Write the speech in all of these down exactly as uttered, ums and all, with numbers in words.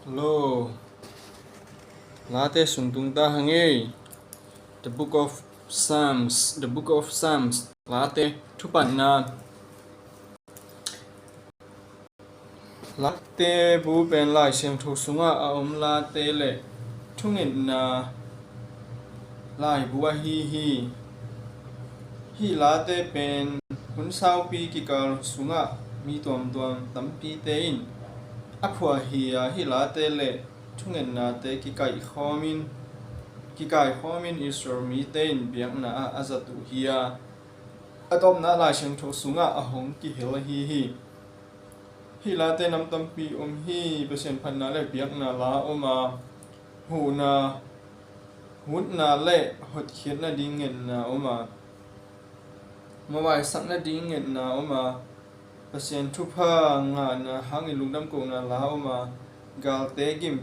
Hello. Late sung tung ta hang ei. The Book of Psalms, the Book of Psalms. Late thupatna. Late bu pen Lai Siangtho sungah a om late le thungetna laibu ahi hi. Hih late pen hun saupi kikal sungah mi tuamtuam tampite in a phuah hi a, hih late le thungetnate kikaikhawmin, kikaikhawmin Israel mite in biakna ah a zat uh hi a, a tawpna Lai Siangtho sungah a hong kihel ahi hi. Hih late nam tampi om hi. Pasian phatna le biakna la om a, huhna, hutna le hotkhiatna ding ngetna om a, mavaisakna ding ngetna om a, Pasian thupha ngahna hangin lungdam kohna la om a, galte gim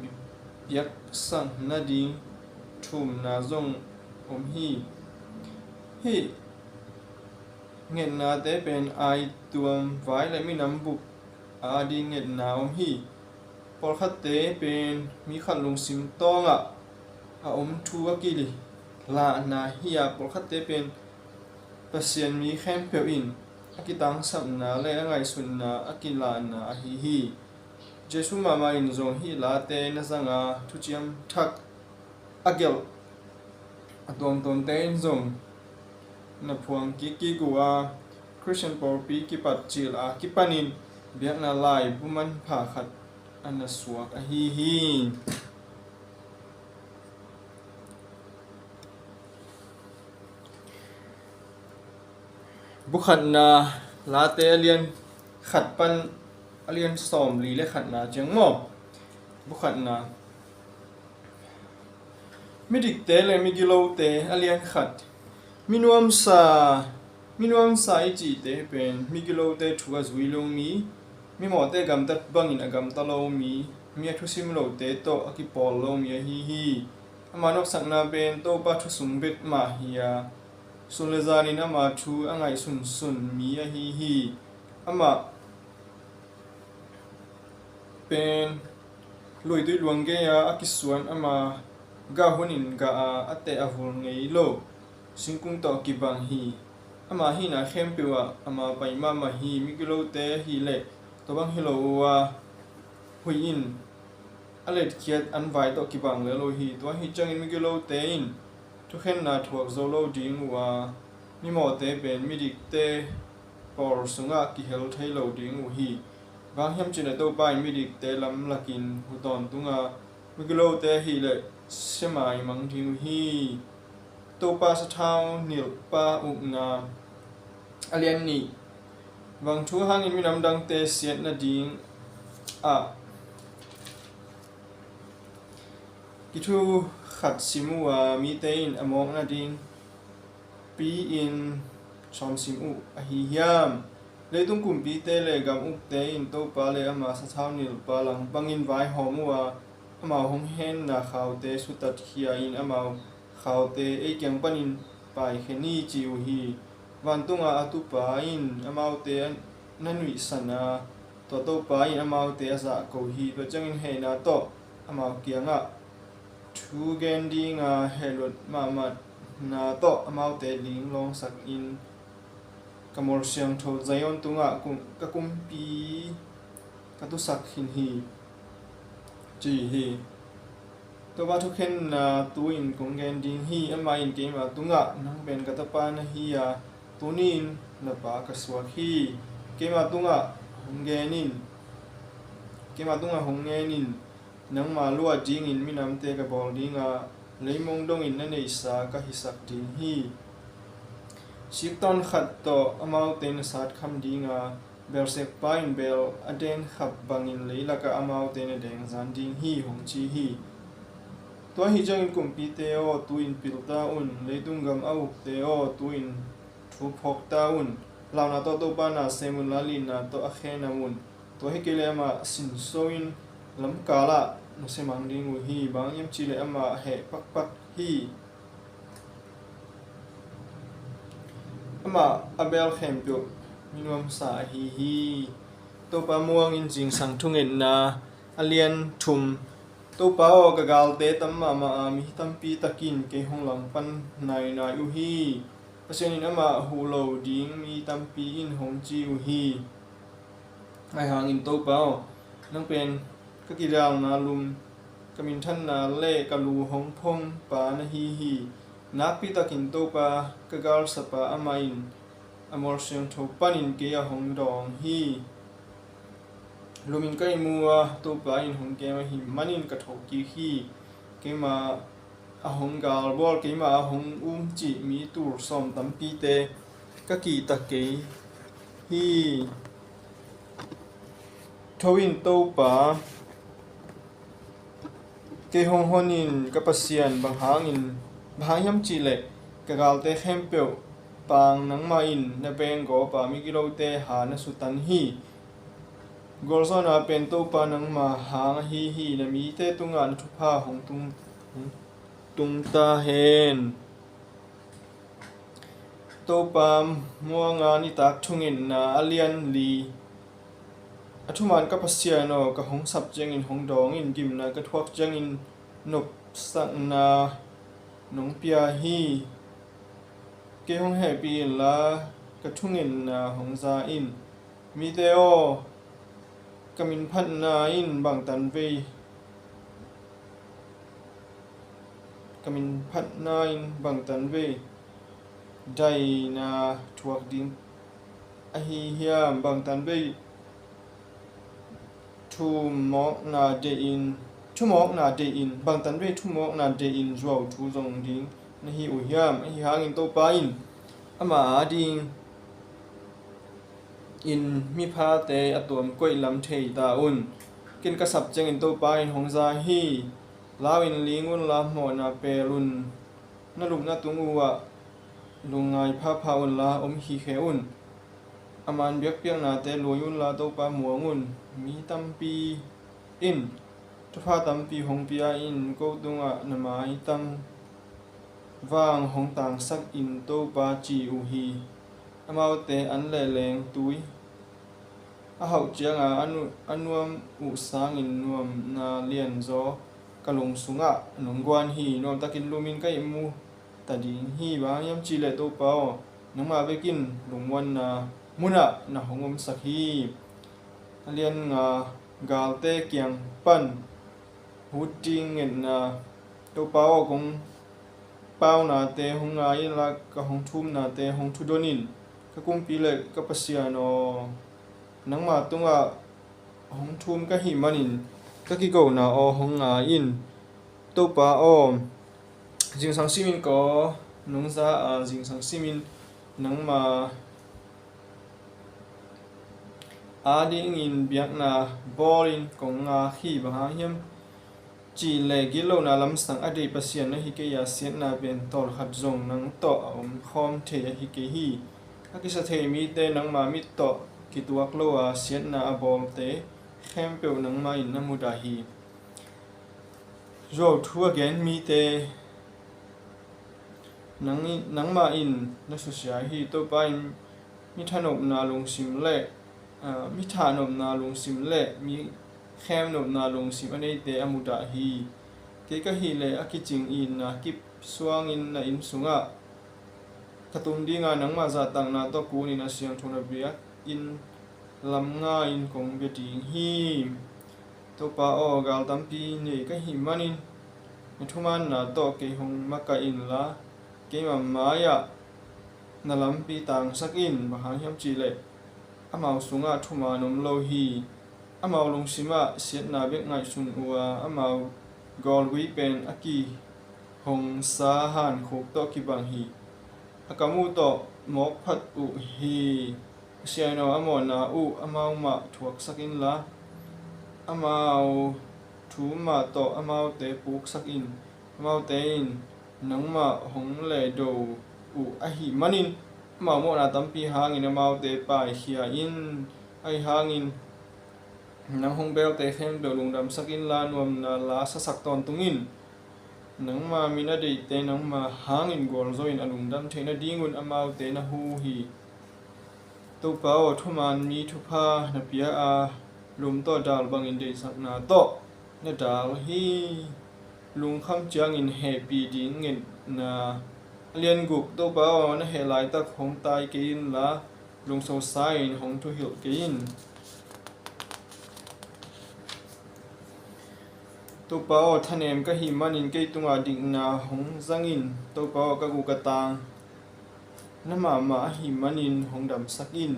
piaksak nading thumna zong om hi. Hih ngetnate pen aituam vai le minam bup a ding ngetna om hi. Pawlkhatte pen mi khat lungsim tawngah a om thu a kilahna hi a, pawlkhatte pen Pasian mi khempeuh in a kitangsapna le a ngaihsutna a kilahna ahi hi. Jesuh mahmah in zong hih late na zanga, thuciam thak a gelh a tuamtuamte in zong na phuang kikkik uh a, Khristian pawlpi kipat cil a kipanin biakna laibu manpha khat a na suak ahi hi. Bukhatna Late a lian khat pan a lian sawmli le khatna ciang maw? Bukhatna. Midikte le migilote a lian khat. Minuamsa, minuamsa i cihte pen migilote thu a zui lo mi, mimawhte gamtat bangin a gamta lo mi, mi a thusim lote tawh a kipawl lo mi ahi hi. Ama nopsakna pen Topa thusung bek mah hi a, sun le zanin ama thu a ngaihsunsun mi ahi hi. Amah pen luitui luang gei-a a kisuan, ama gah hunin gah a, a teh a vul ngei lo singkung tawh kibang hi. Ama hihna khempeuh ah ama pai mahmah hi. Migilote ahih leh tua bang hi lo uh a, huih in a letkhiat an vai tawh kibang lel uh hi. Tua ahi ciangin migilote in thukhenna thuak zo lo ding uh a, mimawhte pen midikte pawl sungah kihel thei lo ding uh hi. Bang hiam cih leh Topa in midikte lamlakin hu tawntung a, migilote ahih leh sia maimang ding uh hi. Topa sathau nilhpa ukna a lian nih. Bang thu hangin minam dangte siat nading ah kithu khat sim uh a, mite in a mawk nading pi-in sawmsim uh ahi hiam? Leitung kumpite le gam ukte in Topa le ama sathau nilhpa langpangin vaihawm uh a, amau hong henna khaute sutat khia-in amau khaute ei kiang panin paikhia ni, ci uh hi. Vantunga a tupa in amaute na nuihsan a, tua Topa in amaute a zahko hi. Tua ciangin heina tawh amau kiangah thu gen dinga, hehluat mahmahna tawh amaute linglawngsakin, ka mual siangtho Zion tungah kum, ka kumpi ka tusak khin hi, ci hi. Topa thukhenna tu-in kong gen ding hi. Amah in keima tungah, nang pen ka tapa na hi a, tuni-in na pa ka suak hi. Keima tungah hong gen in, keima tungah hong ngen in. Nangma luah dingin minamte ka bawl ding a, leimong dongin na neihsa ka hisak ding hi. Siktawn khat tawh amaute na satkham ding a, belsekpa in bel a denkhap bangin leilakah amaute na dengzan ding hi, hong ci hi. Tua ahi ciangin kumpite aw, tu-in pil ta un. Leitung gam a ukte aw, tu-in thu phawk ta un. Launa tawh Topa na sem un la, lina tawh a khe nam un. Tua hi kei leh amah sinso-in lamkalah na sia mang ding uh hi. Bang hiam cih leh amah a heh pakpak hi. Amah a bel khempeuh mi nuamsa ahi hi. Topa muangin zingsang thungetna a lian thum, Topa aw, ka galte tam mahmah a, mi tampi takin kei hong langpan nainai uh hi. Pasian in amah huh lo ding mi tampi in hong ci uh hi. Ahi hangin Topa aw, nang pen ka kidalna lum, ka minthanna le ka lu hong phong pa na hi hi. Nakpi takin Topa ka galsapa amah in a mual siangtho panin kei a hong dawng hi. Lumin ka ihmu a, Topa in hong kem ahih manin ka thokik hi. Keimah a hong galbawl, keimah a hong umcih mi tul sawm tampite ka kihta kei hi. Tho in Topa, kei hong hon in, ka Pasian. Bang hangin, bang hang hiam cihleh ka galte khempeuh pang nangmah in na beng gawp a, migilote ha na sutan hi. Gualzawhna pen Topa nangma hang ahi hi. Na mite tungah na thupha hong tung, hong tung ta hen. Topa muanga nitak thungetna a lian li. A thuman ka Pasian aw, ka hong sap ciangin hong dawng in, gimna ka thuak ciangin nopsakna nong pia hi. Kei hong hehpih inla, ka thungetna hong za in. Mite aw, ka minphatna in bangtan vei, ka minphatna in bangtan vei daina thuak ding ahi hiam? Bangtan vei thumawkna deih in, thumawkna deih in, bangtan vei thumawkna deih in zuauthu zong ding na hi uh hiam? Ahi hangin Topa in ama ading in miphate a tuam koih lam thei ta un. Ken ka sap ciangin Topa in hong za hi. Lau in ling unla, mawhna pel un. Na lupna tung uhah lungngai phapha unla, om khikhe un. A man biakpiaknate lui unla, Topa muang un. Mi tampi in thupha tampi hong pia in, ko tungah na maitang vang hong tangsak in, Topa ci uh hi. Amaute an le lengtui a hauh cianga a nu-, a nuam uh sangin nuamna lianzaw ka lung sungah nong guan hi. Nuamtakin lumin ka ihmu ta ding hi. Bang hang hiam cihleh Topa aw, nangmah bek in lungmuanna munah na hong omsak hi. A lian nga, galte kiang pan hut ding ngetna. Topa aw, kong paunate hong ngai inla, ka hong thumnate hong thudon in. Ka kumpi le ka Pasian aw, nangma tungah hong thum ka hih manin ka kikona aw hong ngai in. Topa aw, zingsang simin ka aw nong za a, zingsang simin nangma adingin biakna bawlin kong ngak hi. Bang hang hiam cihleh gitlohna lamsang a deih Pasian na hi kei a, siatna pen tawlkhat zong nang tawh a omkhawm thei ahi kei hi. A kisa thei mite nangma mit tawh kituak lo a, siatna a bawlte khempeuh nangmah in na mudah hi. Zuauthu a gen mite nang, nangmah in na susia hi. Topa in mi thanopna lungsim le, aa, mi thanopna lungsim le mi khemnopna lungsim a neite a mudah hi. Kei ka hih leh a kicing itna kip suangin na inn sungah ka tum dinga, nangmah zahtakna tawh kunin a siangtho na biakinn lam nga-in kong bia ding hi. Topa aw, gal tampi nei ka hih manin na thumanna tawh kei hong makaih inla, keima mai-ah na lampi tangsak in. Bang hang hiam cihleh amau sungah thuman om lo hi. Amau lungsimah siatna bek ngaihsun uh a, amau gawlgui pen a kihongsa hankhuk tawh kibang hi. A kam uh tawh mawk phat uh hi. Pasian aw, a mawhna uh amau mah thuaksak inla, amau thu mah tawh amaute puksak in. Amaute in nangmah hong ledo uh ahih manin, amau mawhna tampi hangin amaute paikhia in. Ahi hangin nang hong belte khempeuh lungdamsak inla, nuamna la sasak tawntung in. Nangma min a deihte nangma hangin gualzo in, a lungdam theih nadingun amaute na hu hi. Topa aw, thuman mi thupha na pia a, lum tawh dal bangin deihsakna tawh na dal hi. Lungkham ciangin hehpih ding ngetna. A lian guk. Topa aw, na heh laitak hong tai kei inla, lungsosa-in hong thuhilh kei in. Topa aw, thanem ka hih manin kei tungah dikna hong zang in. Topa aw, ka guk ka tang na mahmah ahih manin hong damsak in.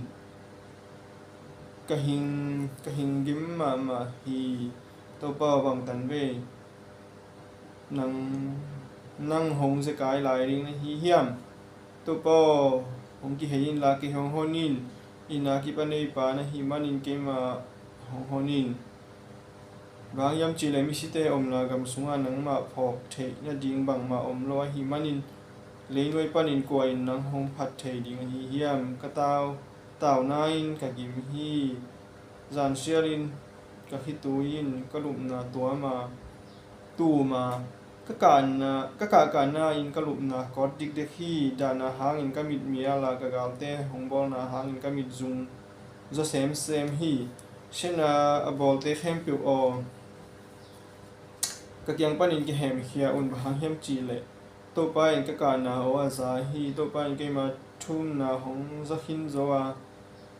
Ka hing, ka hing gim mahmah hi. Topa aw, bang tan vei nang, nang hong zekai lai ding na hi hiam? Topa aw, hong kihei inla kei hong hon in. Inn a kip a neipa na hih manin keimah hong hon in. Bang hang hiam cihleh misite omna gam sungah nangmah phawk theih nading bangmah om lo ahih manin, leinuai panin kua in nang hong phat thei ding ahi hiam? Ka tau, tauna in ka gim hi. Zansialin ka khitui in ka lupna tuam a, tum a, ka kahna, ka kahkahna in ka lupna kawt dikdek hi. Dahna hangin ka mit mial a, ka galte hong bawlna hangin ka mit zung zaw semsem hi. Siatna a bawlte khempeuh aw, ka kiang panin kihemkhia un. Bang hang hiam cihleh Topa in ka kahna aw a za hi. Topa in keima thumna hong za khin zo a,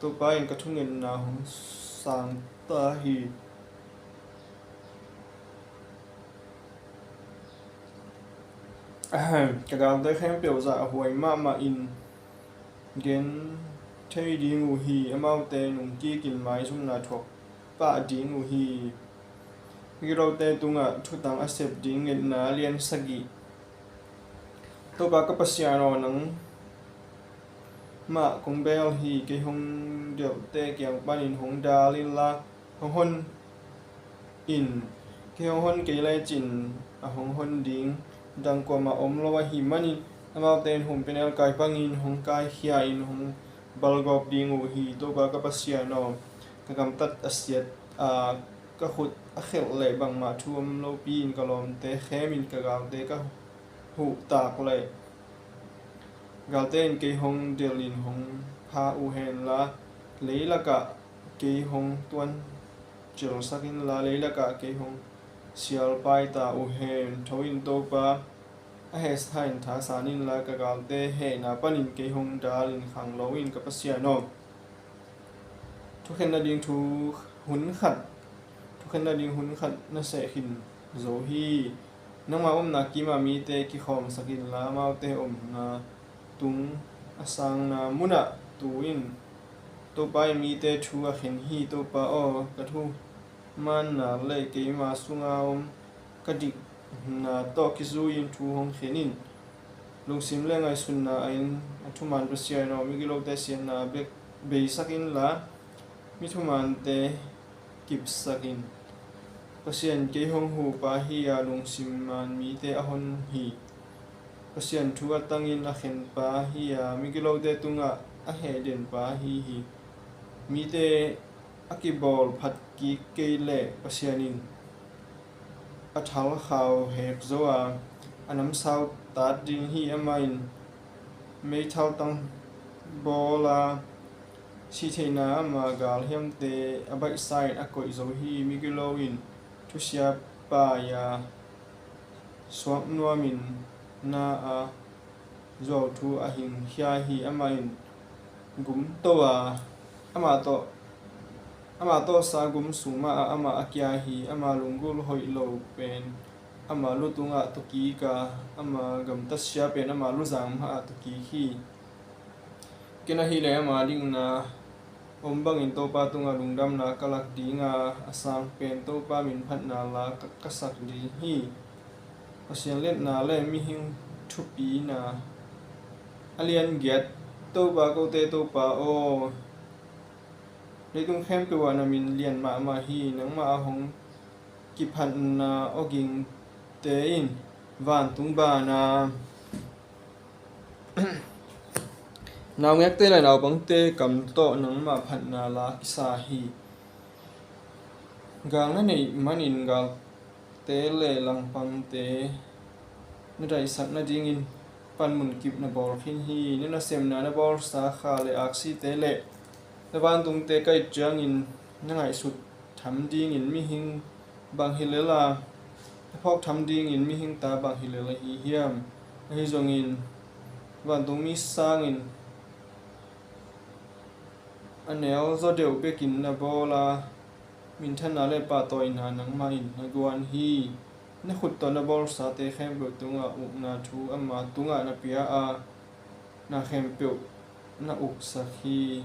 Topa in ka thungetna hong sang ta hi. Ahem, ka galte khempeuh zahhuai mahmah in gen thei ding uh hi. Amaute nungkikin maizumna thuak pah ding uh hi. Migilote tungah thutang a sep ding ngetna. A lian sagih. Topa ka Pasian aw, nangmah kong bel hi. Kei hong delhte kiang panin hong dal inla, hong hon in. Kei hong hon kei lecin a hong hon ding dang kuamah om lo ahih manin, amaute in humpinelkai bangin hong kaikhia in hong balgawp ding uh hi. Topa ka Pasian aw, ka gamtat a siat a, ka khut a khelh leh bangmah thu om lopi-in ka lawmte khemin ka galte ka huhtak leh, galte in kei hong delhin hong pha uh henla, leilakah kei hong tuancialsak inla, leilakah kei hong sialpai ta uh hen. Tho in, Topa, a hehsa in thasan inla, ka galte hehna panin kei hong dalin khang lo in, ka Pasian aw. Thukhen nading thu hun khat, thukhen nading hun khat na seh khin zo hi. Nangma omna kimah mite kikhawmsak inla, amaute omna tung a sangna munah tu in. Topa in mite thu a khen hi. Topa aw, ka thumanna le keima sunga om ka dikna tawh kizui-in thu hong khen in. Lungsim le ngaihsutna a in a thuman Pasian aw, migilote siatna bek beisak inla, mi thumante kipsak in. Pasian kei hong hupa hi a, lungsim man mite a hon hi. Pasian thu a tangin a khenpa hi a, migilote tungah a hehdenpa hi hi. Mite a kibawl phat kik kei leh Pasian in a thalkhau hek zo a, a namsau tat ding hi. Amah in meithal tang bawl a, sihtheihna ama galhiamte a baihsa in a koih zo hi. Migilo in thusia pai a, suak nuamin na a zuau thu a hingkhia hi. Amah in gum to a, amah tawh, amah tawhsa gum sung mah a amah a kia hi. Ama lunggulh hoih lo pen ama lu tungah tukik a, ama gamtatsia pen ama luzang mah ah tukik hi. Ken ahih leh ama dikna om bangin Topa tungah lungdamna ka lak ding a, a sang pen Topa min phatna la ka, ka sak ding hi. Pasian liatna le mihing thupina. A lian giat. Topa kote Topa aw, leitung khempeuh ah na min lian mahmah hi. Nangmah a hong kiphatna awgingte in vantung ban a, naungekte le naupangte kam tawh nangmah phatna la kisa hi. Gal na neih manin galte le langpangte na daihsak nadingin panmun kip na bawl khin hi. Na nasemna na bawlsa kha le aksite le na vantungte kaih ciangin na ngaihsut tham dingin mihing Bang hi lel a, a phawk tham dingin mihing ta bang hi lel ahi hiam? Ahi zongin vantungmi sangin a neu zaw deuh bekin na bawl a, minthanna le pahtawina nangmah in na guan hi. Na khut tawh na bawlsate khempeuh tungah ukna thu ama tungah na pia a, na khempeuh na uksak hi.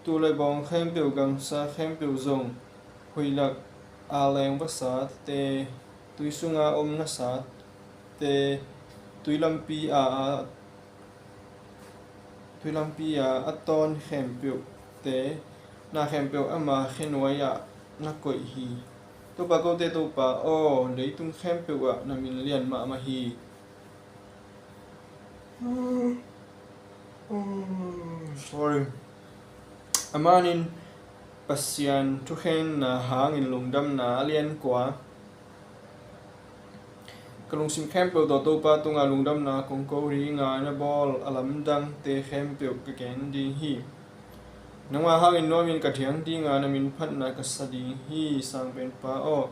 Tuu le bawng khempeuh, gamsa khempeuh zong, huihlak a leng vasate, tui sunga om nasate, tui lampi a, tui lampi a a tawn khempeuhte, na khempeuh ama khenuai ah na koih hi. Topa, kote Topa aw, leitung khempeuh ah na min lian mahmah hi. Sorry. A manin Pasian thukhenna hangin lungdamna a lian kua. Ka lungsim khempeuh tawh Topa tungah lungdamna kong ko dinga, na bawl a lamdangte khempeuh ka gen ding hi. Nangmah hangin nuamin ka thiang dinga, na min phatna ka sa ding hi. Sangpenpa aw,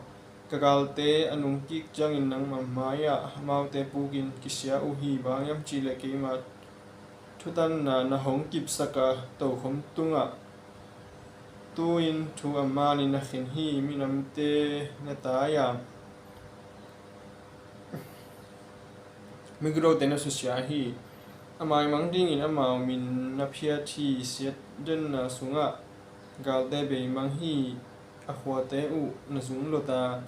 ka galte a nungkik ciangin nangmah mai-ah amaute pukin kisia uh hi. Bang hiam cihleh keima thutanna na hong kipsak a tokhom tungah tu-in thu a manin na khen hi. Minamte na tai a, migilote na susia hi. A maimang dingin amau min na phiat hi. Siatdenna sungah galte beimang hi. A khuate uh na zung lota,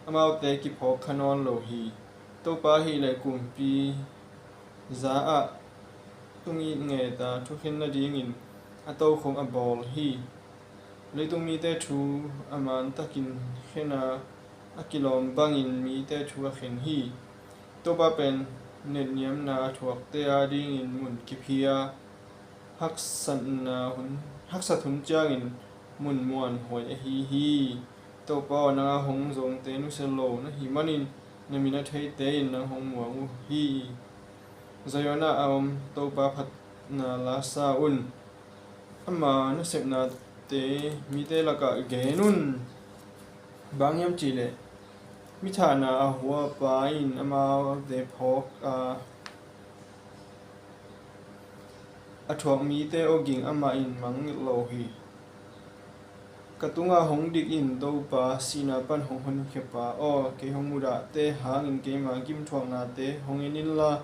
amaute kiphawk kha nawn lo hi. Topa ahih leh kumpi za-ah tung it ngeta thukhen nadingin a tokhom a bawl hi. Leitung mite thu a mantakin khen a, a kilawm bangin mite thu a khen hi. Topa pen netniamna a thuakte adingin mun kiphi a, haksatna hun, haksat hun ciangin mun muanhuai ahi hi. Topa aw, nang a hong zongte nusia lo na hih manin, na min a theite in nang hong muang uh hi. Zion-ah a om Topa phatna la sa un. Ama nasepnate mite lakah gen un. Bang hiam cihleh mi thahna a huapa in amaute phawk a, a thuak mite awging amah in mangngilh lo hi. Ka tungah hong dik in Topa, sihna pan hong honkhiapa aw, kei hong mudahte hangin keima gimthuaknate hong en inla,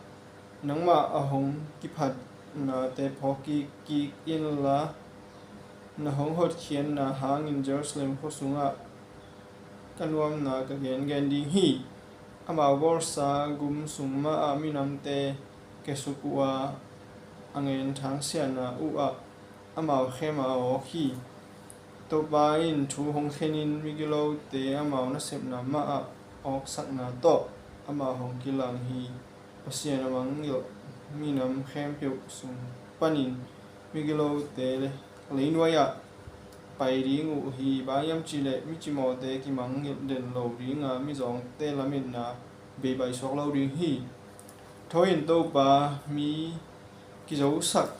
nangmah a hong kiphatnate phawk kik inla, na hong hotkhiatna hangin Jerusalem khua sungah ka nuamna ka gengen ding hi. Amau bawlsa gum sung mahah minamte kiasuk uh a, a ngenthang siatna uhah amau khem a awk hi. Topa in thu hong khenin migilote amau nasepna mahah awksakna tawh amau hong kilang hi. Pasian a mangngilh minam khempeuh sung panin migilote leinuai-ah pai ding uh hi. Bang hiam cihleh mi cimawhte kimangngilh den lo dinga, mizawngte lametna beibaih suak lo ding hi. Tho in Topa, mi kizosak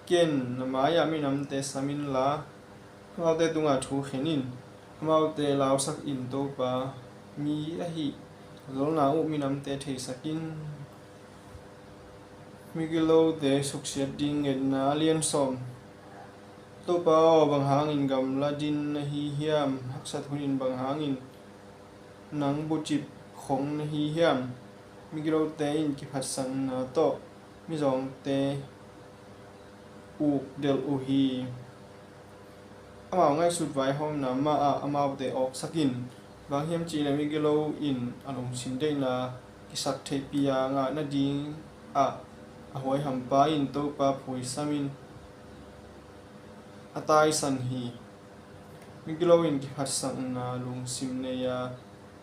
ken, na mai-ah minamte sam inla, amaute tungah thu khen in. Amaute lausak in Topa, mi ahih zolna uh minamte theisak in. Migilote suksiat ding ngetna a lian sawm. Topa aw, bang hangin gamla din na hi hiam? Haksat hunin bang hangin nang bucip khong na hi hiam? Migilote in kiphatsakna tawh mizawngte ukdelh uh hi. Amau ngaihsut vaihawmna mahah amaute awksak in. Bang hiam cihleh migilo in a lungsim deihna kisaktheihpih a ngah nadingah a huaihampa in Topa phuisam in a taisan hi. Migilo in kiphatsakna lungsim nei a,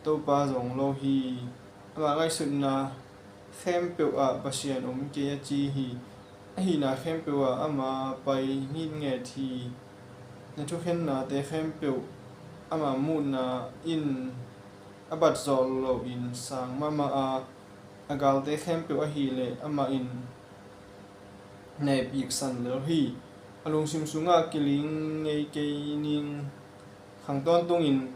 Topa zong lo hi. Amah ngaihsutna khempeuh ah Pasian om kei a ci hi. A hihna khempeuh ah ama pai ngitnget hi. Na thukhennate khempeuh ama muhna in a bat zawh loin sang mahmah a, a galte khempeuh ahih leh amah in nehpihsan lel hi. A lungsim sungah kiling ngei kei ning, khang tawntungin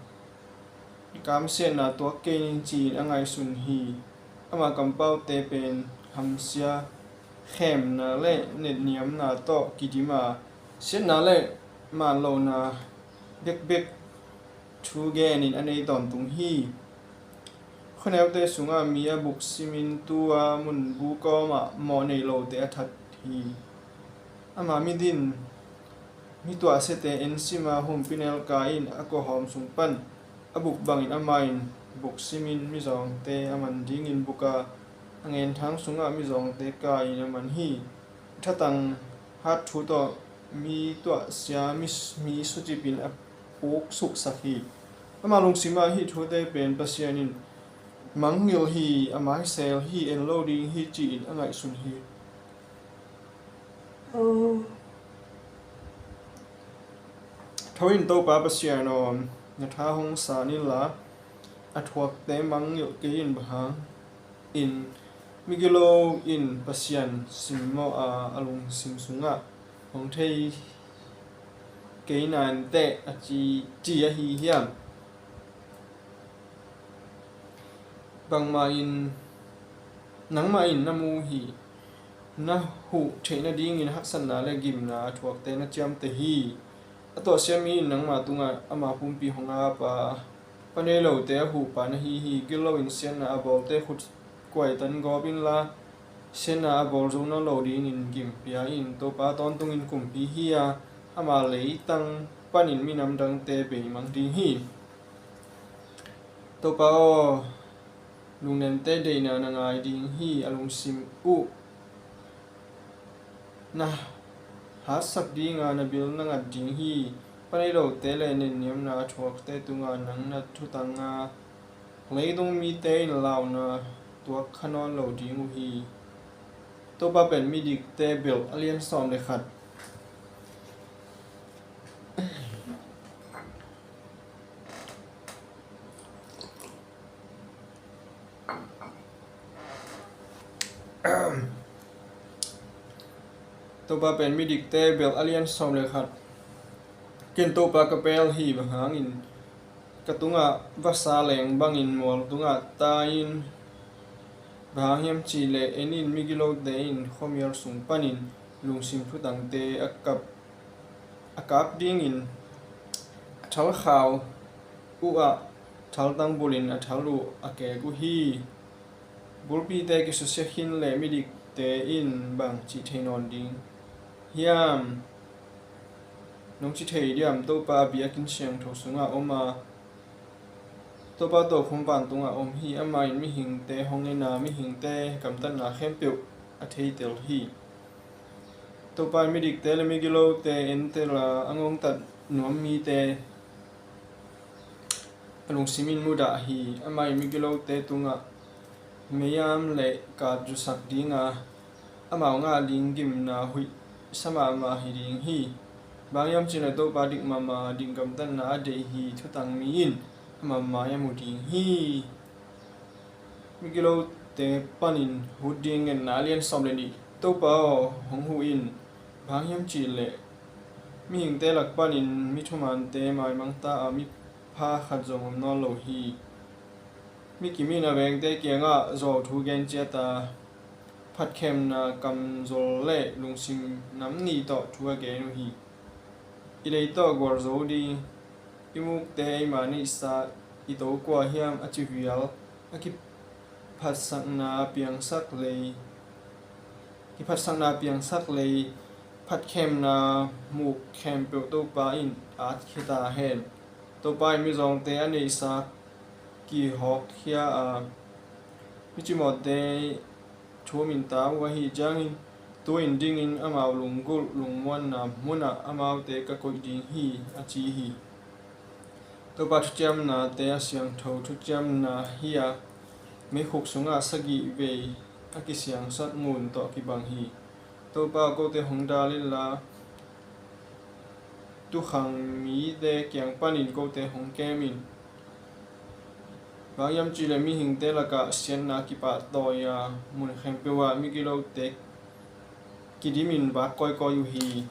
kamsiatna tuak kei ning ci-in a ngaihsun hi. Ama kampaute pen hamsia, khemna le netniamna tawh kidim a, siatna le manlohna bekbek thu genin a nei tawntung hi. Khuaneute sungah mi a buksimin tua munbu kawmah mawh nei lote a that hi. Ama midin mi tuahsiate ensima humpinelka in a kuahawm sung pan a buk bangin amah in buksimin mizawngte a man dingin buka a ngenthang sungah mizawngte ka-in a man hi. Thatang hat thu tawh mi tuahsia mi, mi sucipin a puksuksak hi. Ama lungsimah hih thute pen Pasian in mangngilh hi, a maisel hi, en lo ding hi ci-in a ngaihsun hi. Tho in Topa Pasian aw, na tha hong san inla, a thuakte mangngilh kei in. Bang hang in migilo in Pasian simmawh a, a lungsim sungah hong thei kei nanteh a ci, ci ahi hiam? Bangmah in, nangmah in na mu hi. Na huh theih nadingin haksatna le gimna a thuakte na ciamteh hi. A tuahsia mi in nangmah tungah ama pumpi hong ap a, pa nei lote a huhpa na hi hi. Gilo in siatna a bawlte khut kuaitan gawp inla, siatna a bawl zo nawn lo dingin gim pia in. Topa tawntungin kumpi hi a, ama leitang panin minam dangte beimang ding hi. Topa aw, lungnente deihna na ngai ding hi. A lungsim uh na hatsak ding a, na bil na ngat ding hi. Pa nei lote le netniamna a thuakte tungah nang na thutang a, leitung mite in launa tuak kha nawn lo ding uh hi. Topa pen midikte belh, a lian sawm le khat. Topa pen midikte belh, a lian sawm le khat. Ken Topa ka pel hi. Bang hangin ka tungah vasa leng bangin mual tungah tai in? Bang hang hiam cihleh en in, migilote in khuamial sung panin lungsim thutangte a kap, a kap dingin a thalkhau uhah thaltang bulin a thal uh a kek uh hi. Bulpite kisusia khin leh midikte in bang cih thei nawn ding hiam? Nong ci thei diam? Topa a biakinn siangtho sungah om a, Topa tokhom vantungah om hi. Amah in mihingte hong en a, mihingte gamtatna khempeuh a theitel hi. Topa in midikte le migilote entel a, a ngongtat nuam mite a lungsim in mudah hi. Amah in migilote tungah meiam le kat zusak ding a, amau ngah ding gimna huih sa mahmah hi ding hi. Bang hiam cihleh Topa dik mahmah, dik gamtatna a deih hi. Thutang mi in ama mai a mu ding hi. Migilote panin hut ding ngetna, a lian sawm le nih. Topa aw, hong huh in. Bang hiam cihleh mihingte lak panin mi thumante maimang ta a, mipha khat zong om nawn lo hi. Mi kim in a vengte kiangah zuauthu gen ciat a, phatkhemna kamzol le lungsim nam nih tawh thu a gen uh hi. I lei tawh gualzo ding, i mukte eima neihsa i to kua hiam, a ci vial. A kiphatsakna piangsak lei, kiphatsakna piangsak lei, phatkhemna muk khempeuh Topa in at khia ta hen. Topa in mizawngte a neihsa kihawkkhia a, micimawhte thu minta uh ahih ciangin, tu-in dingin amau lunggulh lungmuanna munah amaute ka koih ding hi, a ci hi. Topa thuciamnate a siangtho thuciamna hi a, meikhuk sungah sagih vei a kisiangsak ngun tawh kibang hi. Topa aw, kote hong dal inla, tuukhang mite kiang panin kote hong kem in. Bang hiam cihleh mihingte lakah siatna kipahtawi a, mun khempeuh ah migilote kidimin vak kawikawi uh hi.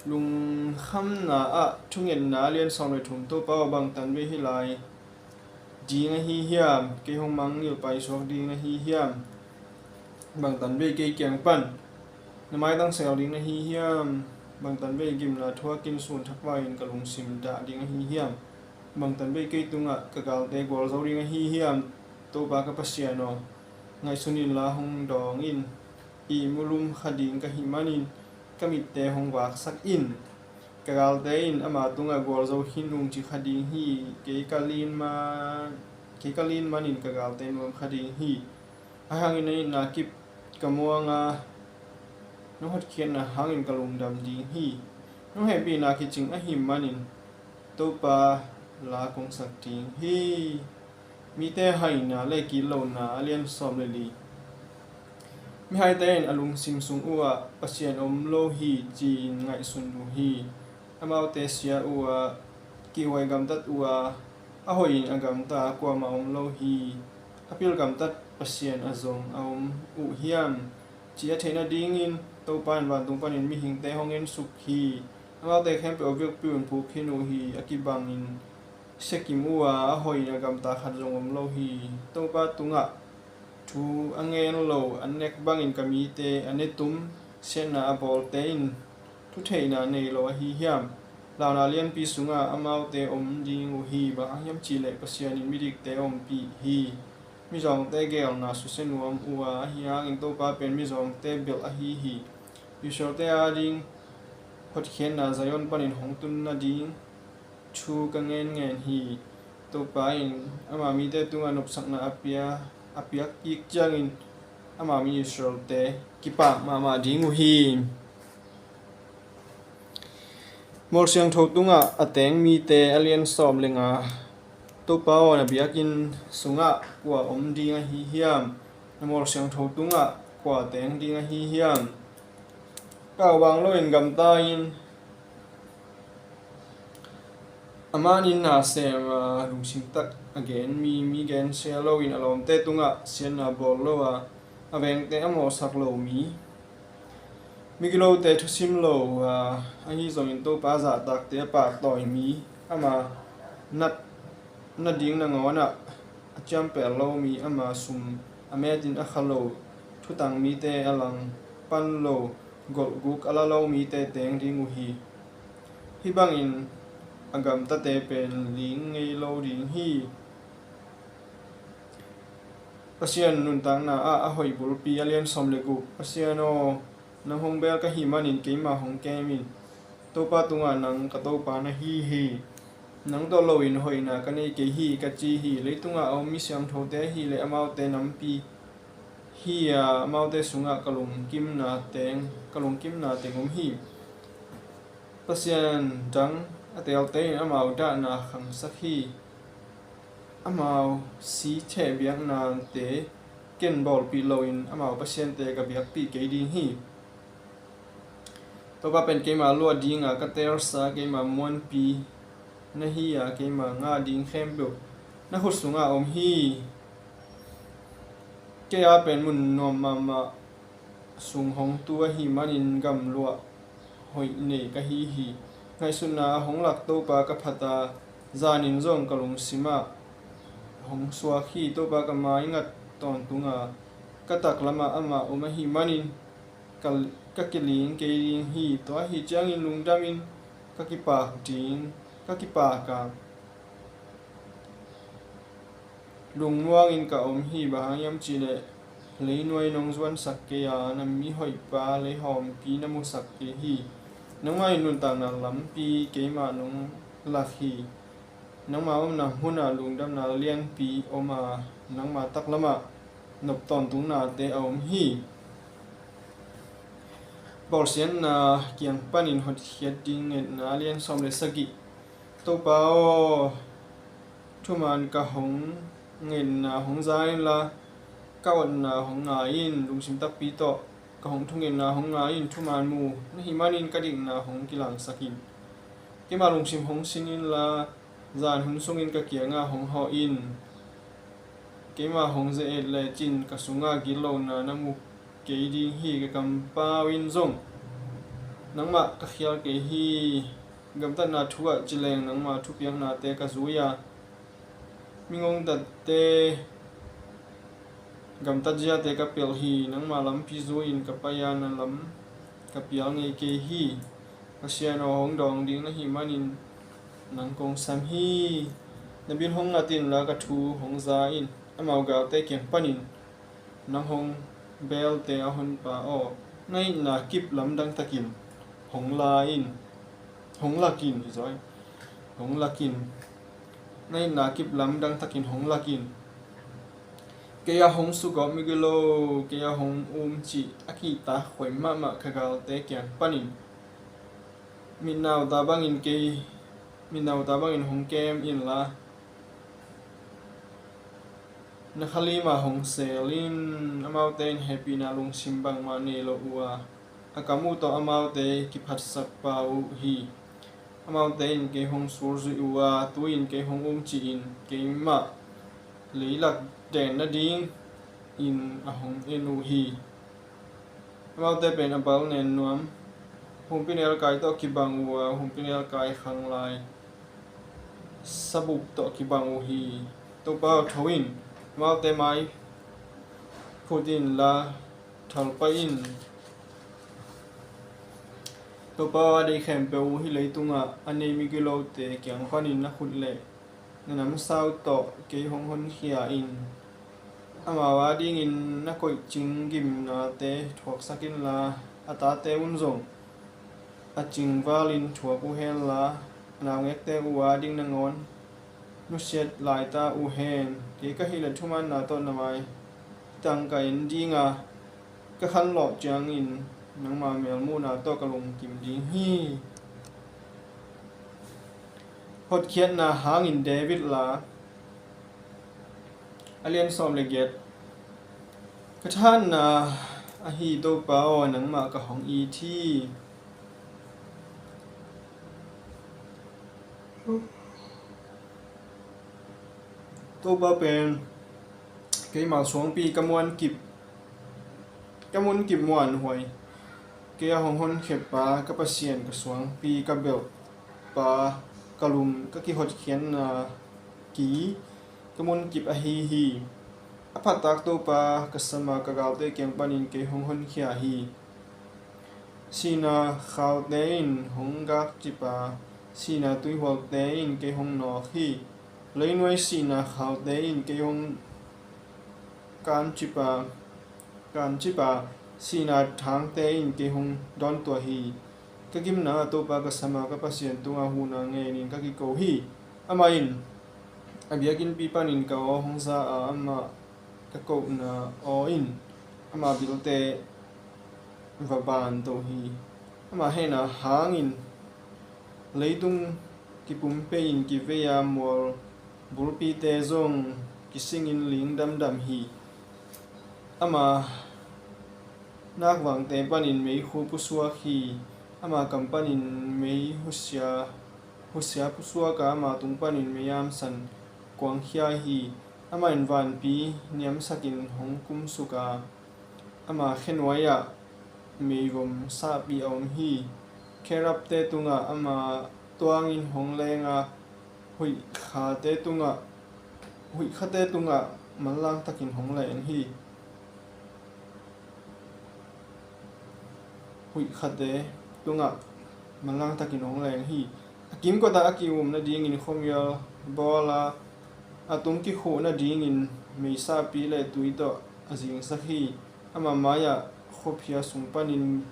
Lungkhamna ah thungetna a lian sawm le thum. Topa aw, bang tanvei hi lai ding ahi hiam? Kei hong mangngilh paisuak ding ahi hiam? Bang tanvei kei kiang pan na maitang sel ding ahi hiam? Bang tanvei gimna thuakin sun thakvai-in ka lungsim dah ding ahi hiam? Bang tanvei kei tungah ka galte gualzo ding ahi hiam? Topa ka Pasian aw, ngaihsun inla hong dawng in. Ihmu lum kha ding ka hih manin ka mitte hong vaksak in. Ka galte in ama tungah gualzo khin nungci kha ding hi. Kei ka lin man, kei ka lin manin ka galte nuam kha ding hi. Ahih hangin na itna kip ka muang a, nong hotkhiatna hangin ka lungdam ding hi. Nong hehpihna kicing ahih manin Topa la kong sak ding hi. Mite haina le kitlona a lian sawm le li. Mihaite in a lungsim sung uhah Pasian om lo hi ci-in ngaihsun uh hi. Amaute sia uh a, kihhuai gamtat uh a, a hoihin a gamta kuamah om lo hi. A pilgamtat Pasian a zong a om uh hiam? Ci a theih nadingin Topa in vantung panin mihingte hong ensuk hi. Amaute khempeuh a biakpiakna phuk khin uh hi. A kibangin siakim uh a, a hoihin a gamta khat zong om lo hi. Topa tungah thu a ngen lo, an nek bangin ka mite a netum, siatna a bawlte in thutheihna nei lo ahi hiam? Launa lianpi sungah amaute om ding uh hi. Bang hang hiam cihleh Pasian in midikte a ompih hi. Mizawngte geelna susia nuam uh a, ahih hangin Topa pen mizawngte belh ahi hi. Israelte ading hotkhiatna Zion panin hong tun nading thu ka ngenngen hi. Topa in ama mite tungah nopsakna a pia, a piak kik ciangin ama mi Israelte kipak mahmah ding uh hi. Mual siangtho tungah a teng mite a lian sawm le nga. Topa aw, na biakinn sungah kua om ding ahi hiam? Na mual siangtho tungah kua teng ding ahi hiam? Paubang loin gamta in, a manin na sem a, lungsim tak a gen mi, mi gensia loin a lawmte tungah siatna bawl lo a, a vengte a mawhsak lo mi, migilote thusim lo a, ahi zongin Topa zahtakte a pahtawi mi, ama nat nading nangawnah a ciampel lo mi, ama sum a metin a kha lo, thutang mite a langpan lo, golhguk a la lo mite teng ding uh hi. Hih bangin a gamtate pen ling ngei lo ding hi. Pasian nuntakna ah a hoih bulpi a lian sawm le guk. Pasian aw, nang hong bel ka hih manin keima hong kem in. Topa tungah nang ka Topa na hi hi. Nang tawh loin hoihna ka nei kei hi, ka ci hi. Leitungah a om mi siangthote ahih leh amaute nampi hi a, amaute sungah ka lungkimna teng, ka lungkimna teng om hi. Pasian dang a teelte in amau dahna khangsak hi. Amau si theh biaknate ken bawlpih loin amau pasiante ka biakpih kei ding hi. Topa pen keima luah dinga ka teelsa, keima muanpi na hi a, keima ngah ding khempeuh na khut sungah om hi. Kei a pen mun nuam mahmah sung hong tu ahih manin gamluah hoih nei ka hi hi. Ngaihsutna a hong lak Topa ka phat a, zanin zong ka lungsimah hong suak hi. Topa ka maingat tawntunga, ka taklamah amah om ahih manin ka, ka kiling kei ding hi. Tua ahih ciangin lungdamin ka kipak ding, ka kipak a, lungmuangin ka om hi. Bang hang hiam cihleh leinuai nong zuansak kei a, na mihoihpa leihawmpi na musak kei hi. Nangmah in nuntakna lampi keimah nong lak hi. Nangmah omna munah lungdamna lianpi om a, nangmah taklamah nop tawntungnate a om hi. Bawlsiatna kiang panin hotkhiat ding ngetna, a lian sawm le sagih. Topa aw, thuman ka hong ngetna hong za inla, ka otna hong ngai in. Lungsim takpi tawh ka hong thungetna hong ngai in. Thuman mu na hih manin ka dikna hong kilangsak in. Keima lungsim hong sin inla, zan hun sungin ka kiangah hong hawh in. Keima hong ze-et lecin ka sungah gitlona na mu kei ding hi. Ka kampau in zong Nangmah ka khial kei hi. Gamtatna thu ah ci leng nangma thupiaknate ka zui a, mi ngongtatte gamtat ziate ka pelh hi. Nangma lampi zui-in ka pai a, na lam ka pial ngei kei hi. Pasian aw, hong dawng ding na hih manin nang kong sam hi. Na bil hong ngat inla ka thu hong za in. Amau galte kiang panin nang hong belte a Honpa aw, na itna kip lamdang takin hong la in, hong lak in, hi zaw, hong lak in. Na itna kip lamdang takin hong lak in. Kei a hong sugawp migilo, kei a hong umcih a kihtak huai mahmah ka galte kiang panin mitnauta bangin kei, mitnauta bangin hong kem inla, na khalim ah hong seel in. Amaute in hehpihna lungsim bangmah nei lo uh a, a kam uh tawh amaute kiphatsak pah uh hi. Amaute in kei hong sulzuih uh a, tu-in kei hong umcih in, keimah leilak den nadingin a hong en uh hi. Amaute pen a bal nen nuam, humpinelkai tawh kibang uh a, humpinelkai khanglai sabuk tawh kibang uh hi. Topa aw, tho in, amaute mai phut inla, thalpai in. Topa aw, a deih khempeuh uh hih leitungah a nei migilote kiang panin na khut le na namsau tawh kei hong honkhia in. Amau adingin na koihcing gimnate thuaksak inla, a tate un zong a cingvalin thuak uh henla, a naungekte uh ading nangawn nusiat laita uh hen. Kei ka hih leh thumanna tawh na mai tang ka en ding a, ka khanlawh ciangin nangma melmuhna tawh ka lungkim ding hi. Hotkhiatna hangin David la, a lian sawm le giat. Ka thahatna ahi Topa aw, nangmah ka hong it hi. Topa pen keima suangpi, ka munkip, ka munkip muanhuai, kei a hong honkhia pa, ka Pasian, ka suangpi, ka belhpa, ka lum, ka kihotkhiatna ki, ka munkip ahi hi. A phattak Topa ka sam a, ka galte kiang panin kei hong honkhia hi. Sihna khaute in hong gakcip a, sihna tuihualte in kei hong nawk hi. Leinuai sihna khaute in kei hong kancip a, kancip a, sihna thangte in kei hong dawntuah hi. Ka gimna ah Topa ka sam a, ka Pasian tungah huhna ngenin ka kiko hi. Amah in a biakinnpi panin ka aw hong za a, amah ka kohna aw in ama bilte va banto hi. Ama hehna hangin leitung kipumpei-in kivei a, mual bulpite zong kisingin ling damdam hi. Ama nakvangte panin meikhu pusuak hi. Ama kam panin mei husia, husia pusuak a, ama tung panin mei-am san kuangkhia hi. Amah in vanpi niamsakin hong kumsuk a, ama khenuai-ah meivom sahpih a om hi. Kherubte tungah ama tuangin hong leng a, huihkhate tungah, huihkhate tungah manlang takin hong leng hi. Huihkhate tungah manlang takin hong leng hi. A kimkotah a ki-um nadingin khuamial bawl a, a tung kikhuh nadingin meisahpi le tui tawh a zingsak hi. Ama mai-ah khuaphia sung panin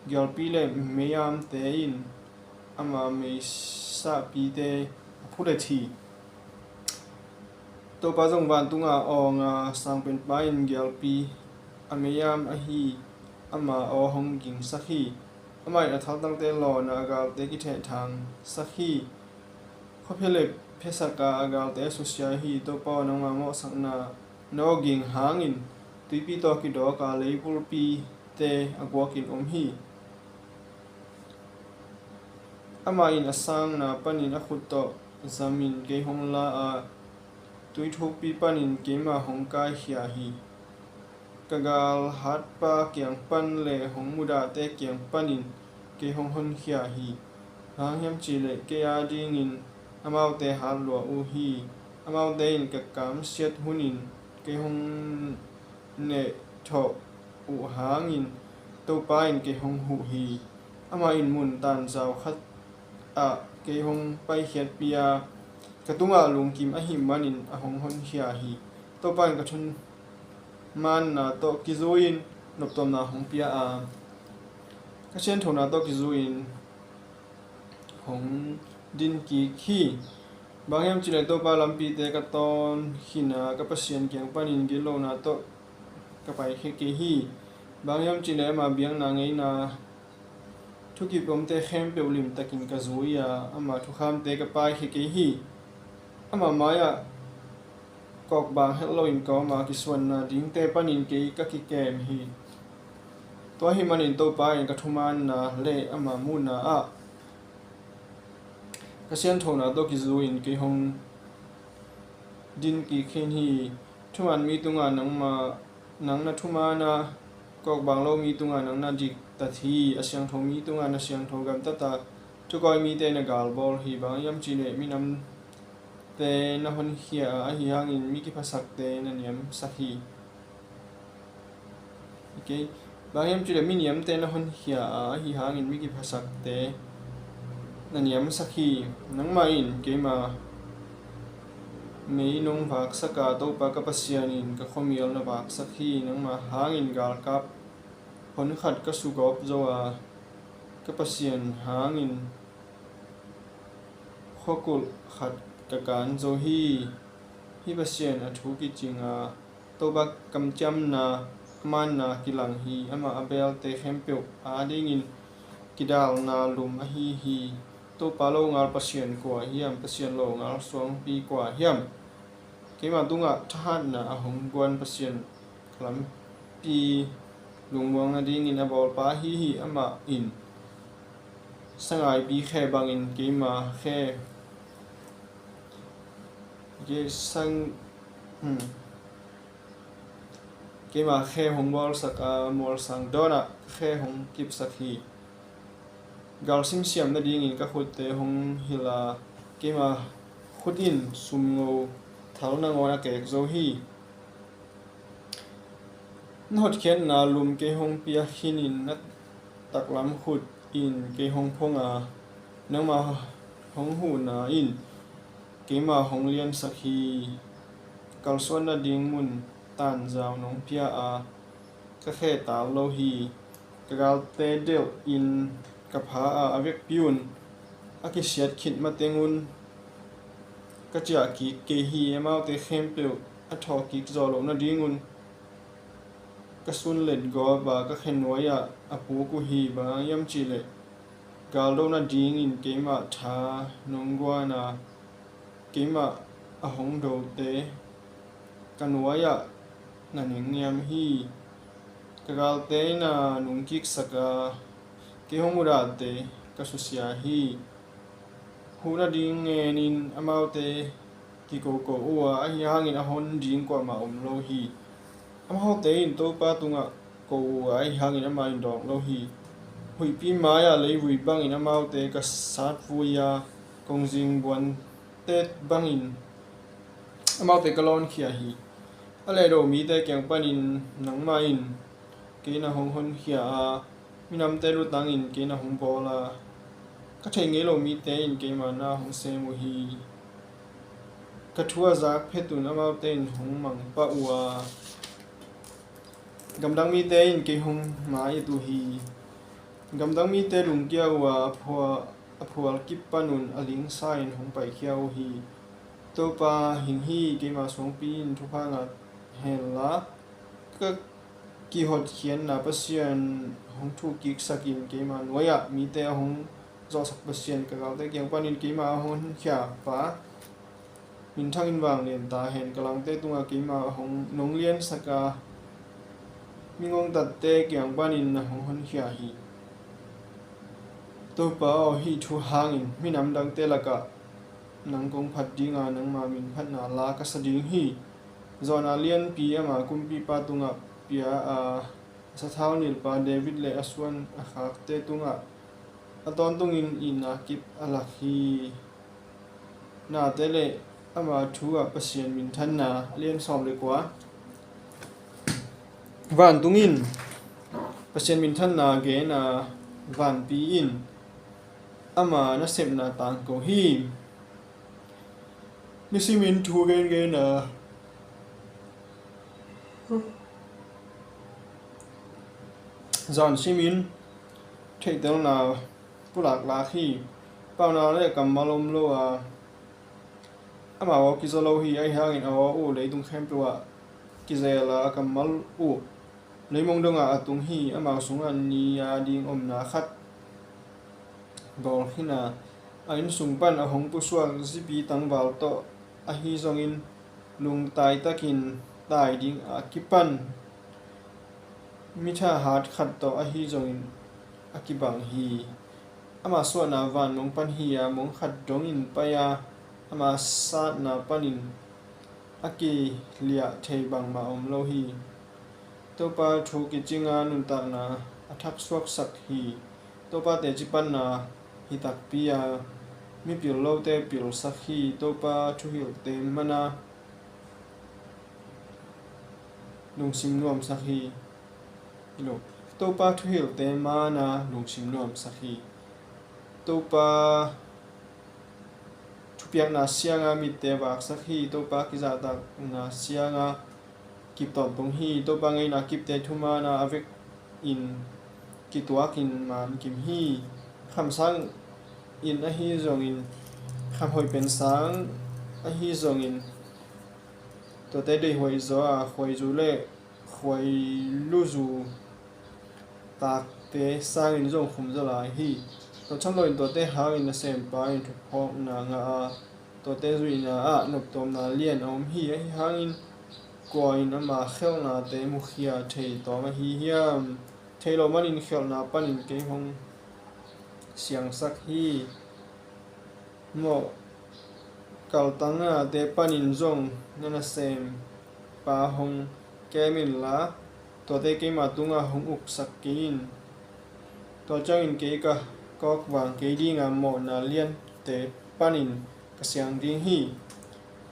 gialpi le mei-amte in ama meisahpite a phulet hi. Topa zong vantunga awng a, sangpenpa in gialpi a mei-am ahi ama aw hong gingsak hi. Amah in a thaltangte lawn a, a galte kithehthangsak hi. Khuaphia le phiasak a, a galte a susia hi. Topa aw, nangma mawhsakna na awging hangin tuipi tawh kidawk a, lei bulpite a guakin om hi. Amah in a sangna panin a khut tawh zamin kei hong la a, tui thukpi panin keimah hong kaikhia hi. Ka galhatpa kiang pan le hong mudahte kiang panin kei hong honkhia hi. Bang hang hiam cih leh kei adingin amaute hat lua uh hi. Amaute in ka kamsiat hunin kei hong nehthawh uh hangin Topa in kei hong huh hi. Amah in mun tanzau khat ah kei hong paikhiatpih a, ka tungah lungkim ahih manin a hong honkhia hi. Topa in ka thumanna tawh kizui-in noptuamna hong pia a, ka sianthona tawh kizui-in hong din kik hi. Bang hang hiam cih leh Topa lampite ka tawn khin a, ka Pasian kiang panin gitlohna tawh ka paikhia kei hi. Bang hang hiam cih leh ama biakna ngeina thukip omte khempeuh limtakin ka zui a, ama thukhamte ka paikhia kei hi. Ama mai-ah kawkbang het loin ka om a, kisuanna dingte panin kei ka kikem hi. Tua ahih manin Topa in ka thumanna le ama muhna ah ka sianthona tawh kizui-in kei hong din kik khin hi. Thuman mi tungah nangmah, nang na thuman a, kawkbang lo mi tungah nang na diktat hi. A siangtho mi tungah na siangtho gamtat a, thukawi mite na galbawl hi. Bang hang hiam cih leh minamte na honkhia a, ahi hangin mi kiphasakte na niamsak hi. Okay. Bang hang hiam cih leh mi niamte na honkhia a, ahi hangin mi kiphasakte na niamsak hi. Nangmah in keima mei nong vaksak a, Topa ka Pasian in ka khuamial na vaksak hi. Nangmah hangin galkap hon khat ka sugawp zo a, ka Pasian hangin khuakulh khat ka kan zo hi. Hih Pasian a thu kicing a, Topa kamciamna, a manna kilang hi. Amah a belte khempeuh adingin kidalna lum ahi hi. Topa longal Pasian kua hiam? Pasian longal suangpi kua hiam? Keima tungah thahatna a hong guan Pasian, ka lampi lungmuang nadingin a bawlpa ahi hi. Amah in sangaipi khe bangin keima khe, ke sang, hmm. Keima khe hong bawlsak a, mualsang dawnah khe hong kipsak hi. Gal simsiam nadingin ka khutte hong hilh a, keima khut in sumngo thal nangawn a kek zo hi. Na hotkhiatna lum kei hong piak khinin na taklam khut in kei hong phong a, nangmah hong huhna in keima hong liansak hi. Kalsuan nading mun tanzau nong pia a, ka khe tal lo hi. Ka galte delhin ka pha a, a vekpi un a kisiat khit matengun ka ciah kik kei hi. Amaute khempeuh a thawh kik zawh loh nadingun ka sunlet gawp a, ka khenuai-ah a puk uh hi. Bang hang hiam cihleh galdo nadingin keimah tha nong guan a, keimah a hong dote ka nuai-ah na nengniam hi. Ka galte na nungkiksak a, kei hong mudahte ka susia hi. Huh nading ngenin amaute kikoko uh a, ahi hangin a hon ding kuamah om lo hi. Amaute in Topa tungah ko uh a, ahi hangin amah in dawng lo hi. Huihpi mai-ah leivui bangin amaute ka satvui a, kongzing buante bangin amaute ka lawnkhia hi. A lehdo mite kiang panin nangmah in kei na hong honkhia a, minamte lutangin kei na hong bawl a, ka theih ngei lo mite in keima na hong sem uh hi. Ka thu a zak phetun amaute in hong mangpah uh a, gamdang mite in kei hong ma-it uh hi. Gamdang mite lungkia uh a, a phual, a phual kip panun a lingsa in hong paikhia uh hi. Topa hing hi, keima suangpi in thupha ngah henla, ka kihotkhiatna Pasian hong thuhkiksakin keima nuai-ah mite a hong zawhsak Pasian, ka galte kiang panin keima a hong honkhiapa minthangin vanglian ta hen. Ka langte tungah keima a hong nong liansak a, mi ngongtatte kiang panin na hong honkhia hi. Topa aw, hih thu hangin minam dangte lakah nang kong phat ding a, nangma min phatna la ka sa ding hi. Zawhna lianpi ama kumpipa tungah pia a, a sathau nilhpa David le a suan a khakte tungah a tawntungin itna kip a lak hi. Nate le ama thu ah Pasian minthanna, a lian sawm le kua. Vantung in Pasian minthanna gen a, vanpi in ama nasepna tangko hi. Nisimin thu gengen a, zan simin theihtelna pulaklak hi. Pauna le kammal om lo a, amau aw kizaw lo hi. Ahi hangin a aw uh leitung khempeuh ah kizel a, a kammal uh leimong dongah a tung hi. Amau sungah ni a ding omna khat bawl khin a, a inn sung pan a hong pusuak zipi tangval tawh ahi zongin lungtaitakin tai ding a kipan mi thahat khat tawh ahi zongin a kibang hi. Ama suahna van mong pan hi a, mong khat dongin pai a, ama satna panin a kiliah thei bangmah om lo hi. Topa thu kicinga nuntakna a thaksuaksak hi. Topa teci panna hi takpi a, mipil lote pilsak hi. Topa thuhilhte mana lungsim nuamsak hi. Hi lo. Topa thuhilhte mana lungsim nuamsak hi. Topa thupiakna sianga mitte vaksak hi. Topa kizahtakna sianga kip tawntung hi. Topa ngeina kipte thumana a vekin kituakin man kim hi. Khamsang in ahi zongin, khamhoih pen sang ahi zongin, tuate deihhuai zaw a, khuaizu le khuailuzu takte sangin zong khumzaw lai hi. Tua tham loin tuate hangin nasempa in thuphawkna ngah a, tuate zuihna ah noptuamna lian a om hi. Ahi hangin kua in ama khelhnate mukhia thei tawm ahi hiam? Thei lo manin khelhna panin kei hong siangsak hi. Mawh kaltangnate panin zong na nasempa hong kem inla, tuate keima tungah hong uksak kei in. Tua ciangin kei ka kawkvang kei dinga mawhna liante panin ka siang ding hi.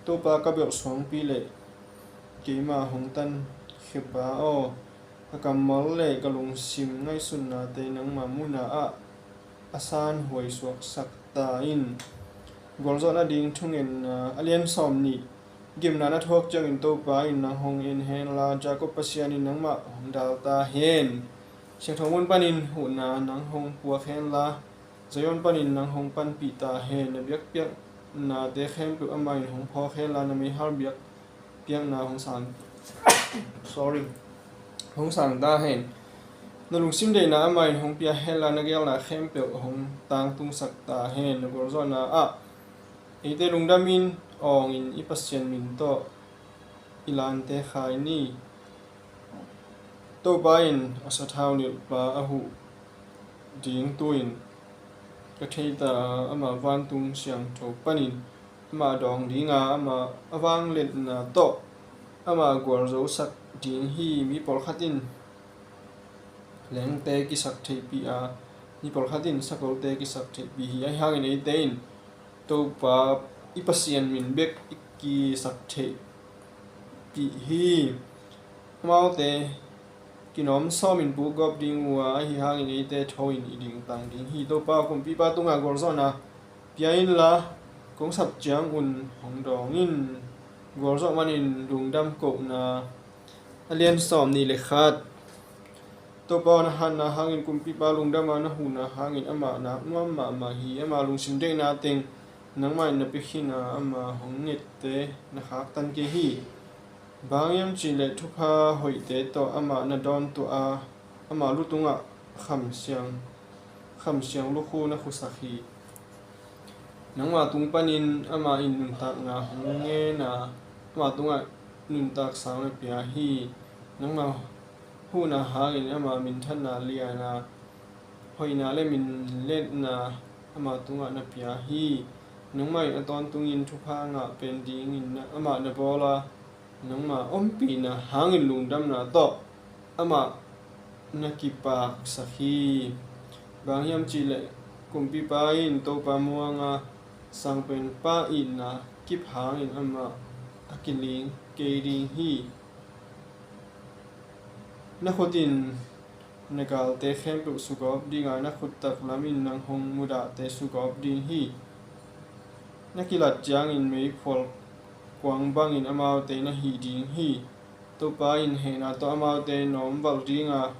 Topa ka belh suangpi le keima hong tankhia pa aw, ka kammal le ka lungsim ngaihsutnate nangma muna ah a sanhuai suaksak ta in. Gualzawhna ding thungetna, a lian sawm nih. Gimna na thuak ciangin Topa in nang hong en henla, Jacob Pasian in nangmah hong dal ta hen. Siangtho mun panin huhna nang hong puak henla, Zion panin nang hong panpih ta hen. Na biakpiaknate khempeuh amah in hong phawk henla, na meihal biak piakna hong sang, sorry, hong sang ta hen. Na lungsim deihna amah in hong pia henla, na geelna khempeuh hong tangtungsak ta hen. Na gualzawhna ah eite lungdamin awngin i Pasian min tawh i lante khai ni. Topa in a sathau nilhpa a huh ding tu-in ka theita a, ama vantung siangtho panin amah dawng dinga, ama a vangliatna tawh amah gualzosak ding hi. Mi pawlkhat in lengte kisak theihpih a, mi pawlkhat in sakolte kisak theihpih hi. Ahi hangin eite in Topa i Pasian min bek i kisak theihpih hi. Amaute kinawm sawmin pukgawp ding uh a, ahi hangin eite tho in i dingtang ding hi. Topa kumpipa tungah gualzawhna pia inla, kong sap ciangun hong dawng in. Gualzawh manin lungdam kohna, a lian sawm nih le khat. Topa aw, na hatna hangin kumpipa lungdam a, na huhna hangin amah nak nuam mahmah hi. Ama lungsim deihna teng nangmah in na pia khin a, ama hong ngette na khaktan kei hi. Bang hiam cihleh thupha hoihte tawh amah na dawntuah a, ama lu tungah khamsiang, khamsiang lukhu na khusak hi. Nangma tung panin amah in nuntakna hong ngen a, ama tungah nuntak sang na pia hi. Nangma huhna hangin ama minthanna lian a, hoihna le minletna ama tungah na pia hi. Nangmah in a tawntungin thupha ngah pen dingin na, amah na bawl a, nangma ompihna hangin lungdamna tawh amah na kipaksak hi. Bang hiam cihleh Kumpipa in Topa muanga sangpenpa itna kip hangin amah a kiling kei ding hi. Na khut in na galte khempeuh sugawp dinga, na khut taklam in nang hong mudahte sugawp ding hi. Na kilat ciangin meiphual kuang bangin amaute na hih ding hi. Topa in hehna tawh amaute nawmvalh dinga,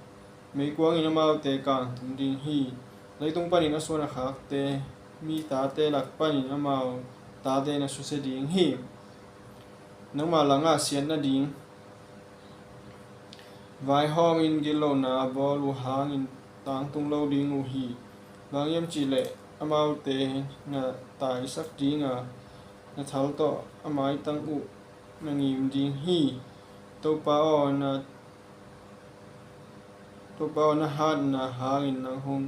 meikuangin amaute kangtum ding hi. Leitung panin a suan a khakte, mi tate lak panin amau tate na susia ding hi. Nangmah langah siat nading vaihawmin gitlohna a bawl uh hangin tangtung lo ding uh hi. Bang hiam cihleh amaute na taisak dinga, na thal tawh a maitang uh na ngim ding hi. Topa aw, na Topa aw, na hatna hangin nang hong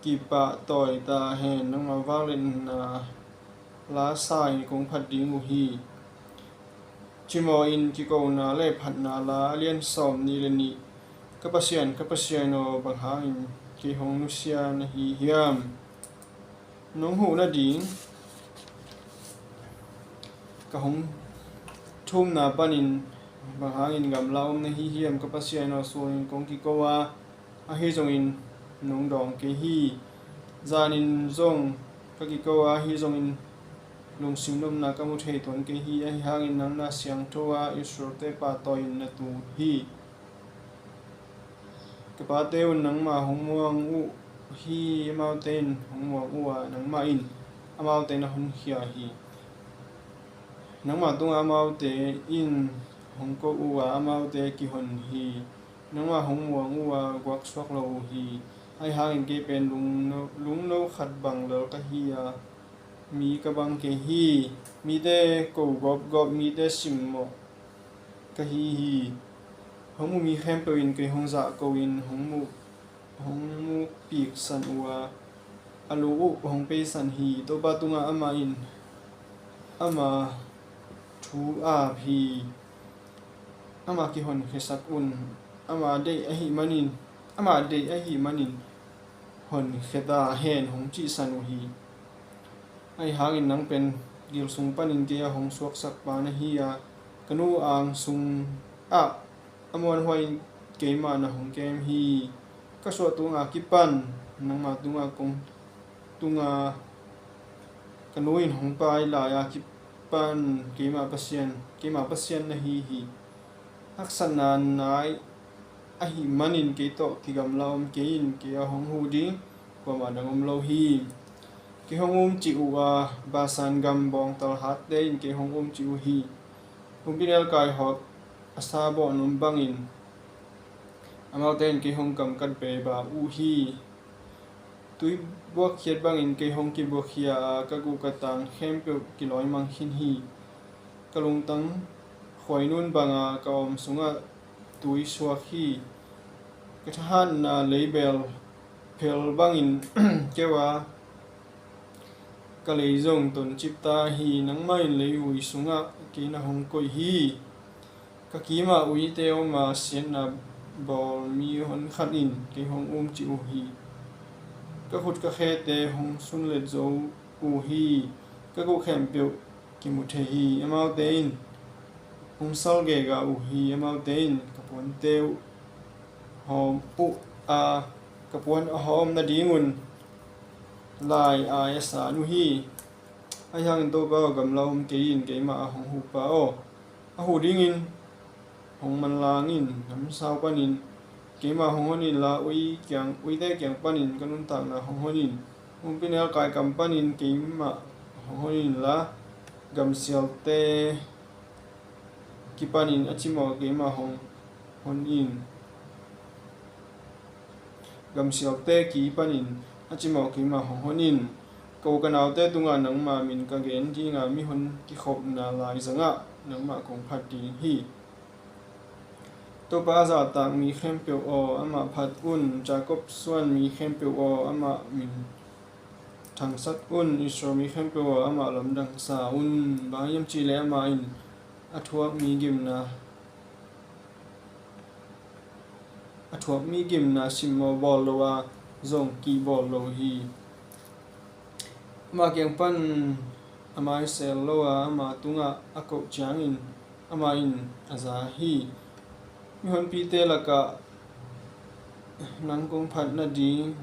kipahtawi ta hen. Nangmah vangliatna la sangin kong phat ding uh hi. Cimawh in kikona le phatna la a lian sawm nih le nih. Ka Pasian, ka Pasian aw, bang hangin kei hong nusia na hi hiam? Nong huh nading ka hong thumna panin bang hangin gamla om na hi hiam? Ka Pasian aw, suangin kong kiko a, ahi zongin nong dawng kei hi. Zanin zong ka kiko a, ahi zongin lungsim nopna ka mu thei tuan kei hi. Ahi hangin nang na siangtho a, Israelte pahtawi in na tu hi. Ka pate un nangmah hong muang uh hi, amaute in hong muang uh a, nangmah in amaute na honkhia hi. Nangmah tungah amaute in hong ko uh a, amaute kihon hi. Nangmah hong muang uh a, guaksuak lo uh hi. Ahi hangin kei pen lungno, lungno khat bang lel ka hi a, mi ka bang kei hi. Mite ko gawpgawp, mite simmawh ka hi hi. Hong mu mi khempeuh in kei hong zahko in hong mu, hong mu piksan uh a, a lu uh hong peisan hi. Topa tungah amah in ama thu ap hi. Ama kihonkhiasak un, ama deih ahih manin, ama deih ahih manin honkhia ta hen, hong cihsan uh hi. Ahi hangin nang pen gil sung panin kei a hong suaksak pa na hi a, ka nu ang sungah a muanhuai in keimah na hong kem hi. Ka suah tunga kipan nangmah tunga kong tunga ka nu in hong pai lai-a kipan keimah Pasian, keimah Pasian na hi hi. Haksatna nai ahih manin kei tawh kigamla om kei in, kei a hong huh ding kuamah dang om lo hi. Kei hong umcih uh a, Basan gam bawngtal hatte in kei hong umcih uh hi. Humpinelkai hawk a sa bawh num bangin amaute in kei hong kamkat beba uh hi. Tui buakkhiat bangin kei hong kibuakkhia a, ka guh ka tang khempeuh kilawimang khin hi. Ka lungtang khuainun banga ka awm sungah tui suak hi. Ka thahatna leibel phel bangin keu a, ka lei zong toncip ta hi. Nangmah in leivui sungah kei na hong koih hi. Ka kimah uite om a, siatna bawl mi honkhat in kei hong umcih uh hi. Ka khut ka khete hong sunlet zo uh hi. Ka guh khempeuh kimu thei hi. Amaute in hong sal gega uh hi. Amaute in ka puante uh hawm uh a, ka puan a hawm nadingun lai-ai a san uh hi. Ahi hangin Topa aw, gamla om kei in, keimah a hong huhpa aw, a huh dingin hong manlang in. Namsau panin keimah hong hon inla, ui kiang, uite kiang panin ka nuntakna hong hon in. Humpinelkai kam panin keimah hong hon inla, gamsialte kipanin a cimawh keimah hong hon in. Gamsialte kipanin a cimawh keimah hong hon in. Ka u ka naute tungah nangma min ka gen dinga, mihon kikhopna laizangah nangmah kong phat ding hi. Topa a zahtak mi khempeuh aw, amah phat un. Jakob suan mi khempeuh aw, amah min thangsak un. Israel mi khempeuh aw, amah lamdang sa un. Bang hiam cihleh amah in a thuak mi gimna, a thuak mi gimna simmawh bawl lo a, zong kihbawl lo hi. Ama kiang pan a mai sel lo a, ama tungah a koh ciangin amah in a za hi. Mihonpite lakah nang kong phat nading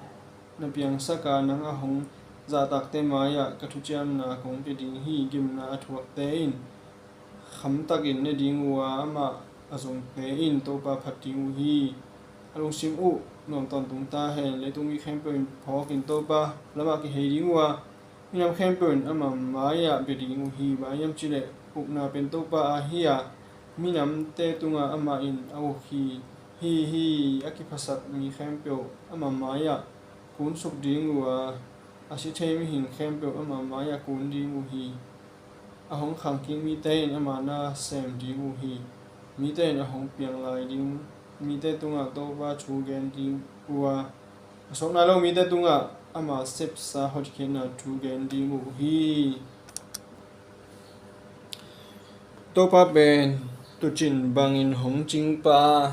na piangsak a, nang a hong zahtakte mai-ah ka thuciamna kong pia ding hi. Gimna a thuakte in khamtakin ne ding uh a, amah a zongte in Topa phat ding uh hi. A lungsim uh nuam tawntung ta hen. Leitung mi khempeuh in phawkin Topa lamah kihei ding uh a, minam khempeuh in ama mai-ah bia ding uh hi. Bang hiam cih leh ukna pen Topa aa hi a, minamte tungah amah in a uk hi. Hi hi, a kiphasak mi khempeuh ama mai-ah kunsuk ding uh a, a si thei mihing khempeuh ama mai-ah kun ding uh hi. A hong khangkik mite in ama na sem ding uh hi. Mite in a hong piang lai ding mite tungah Topa thu gen ding uh a, a suak nai lo mite tungah ama sepsa hotkhiatna thu gen ding uh hi. Topa pen tuucin bangin hong cing pa.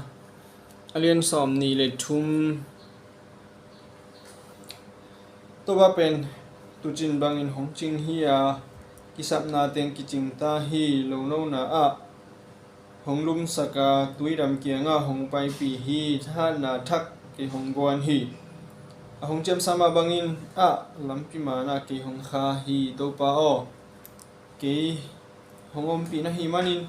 A lian sawm nih le thum. Topa pen tuucin bangin hong cing hi a, kisapna teng kicing ta hi. Lonona ah hong lumsak a, tuidam kiangah hong paipih hi. Thahatna thak kei hong guan hi. A hong ciamsa mah bangin ah, lampi manah kei hong kha hi. Topa aw, kei hong ompih na hih manin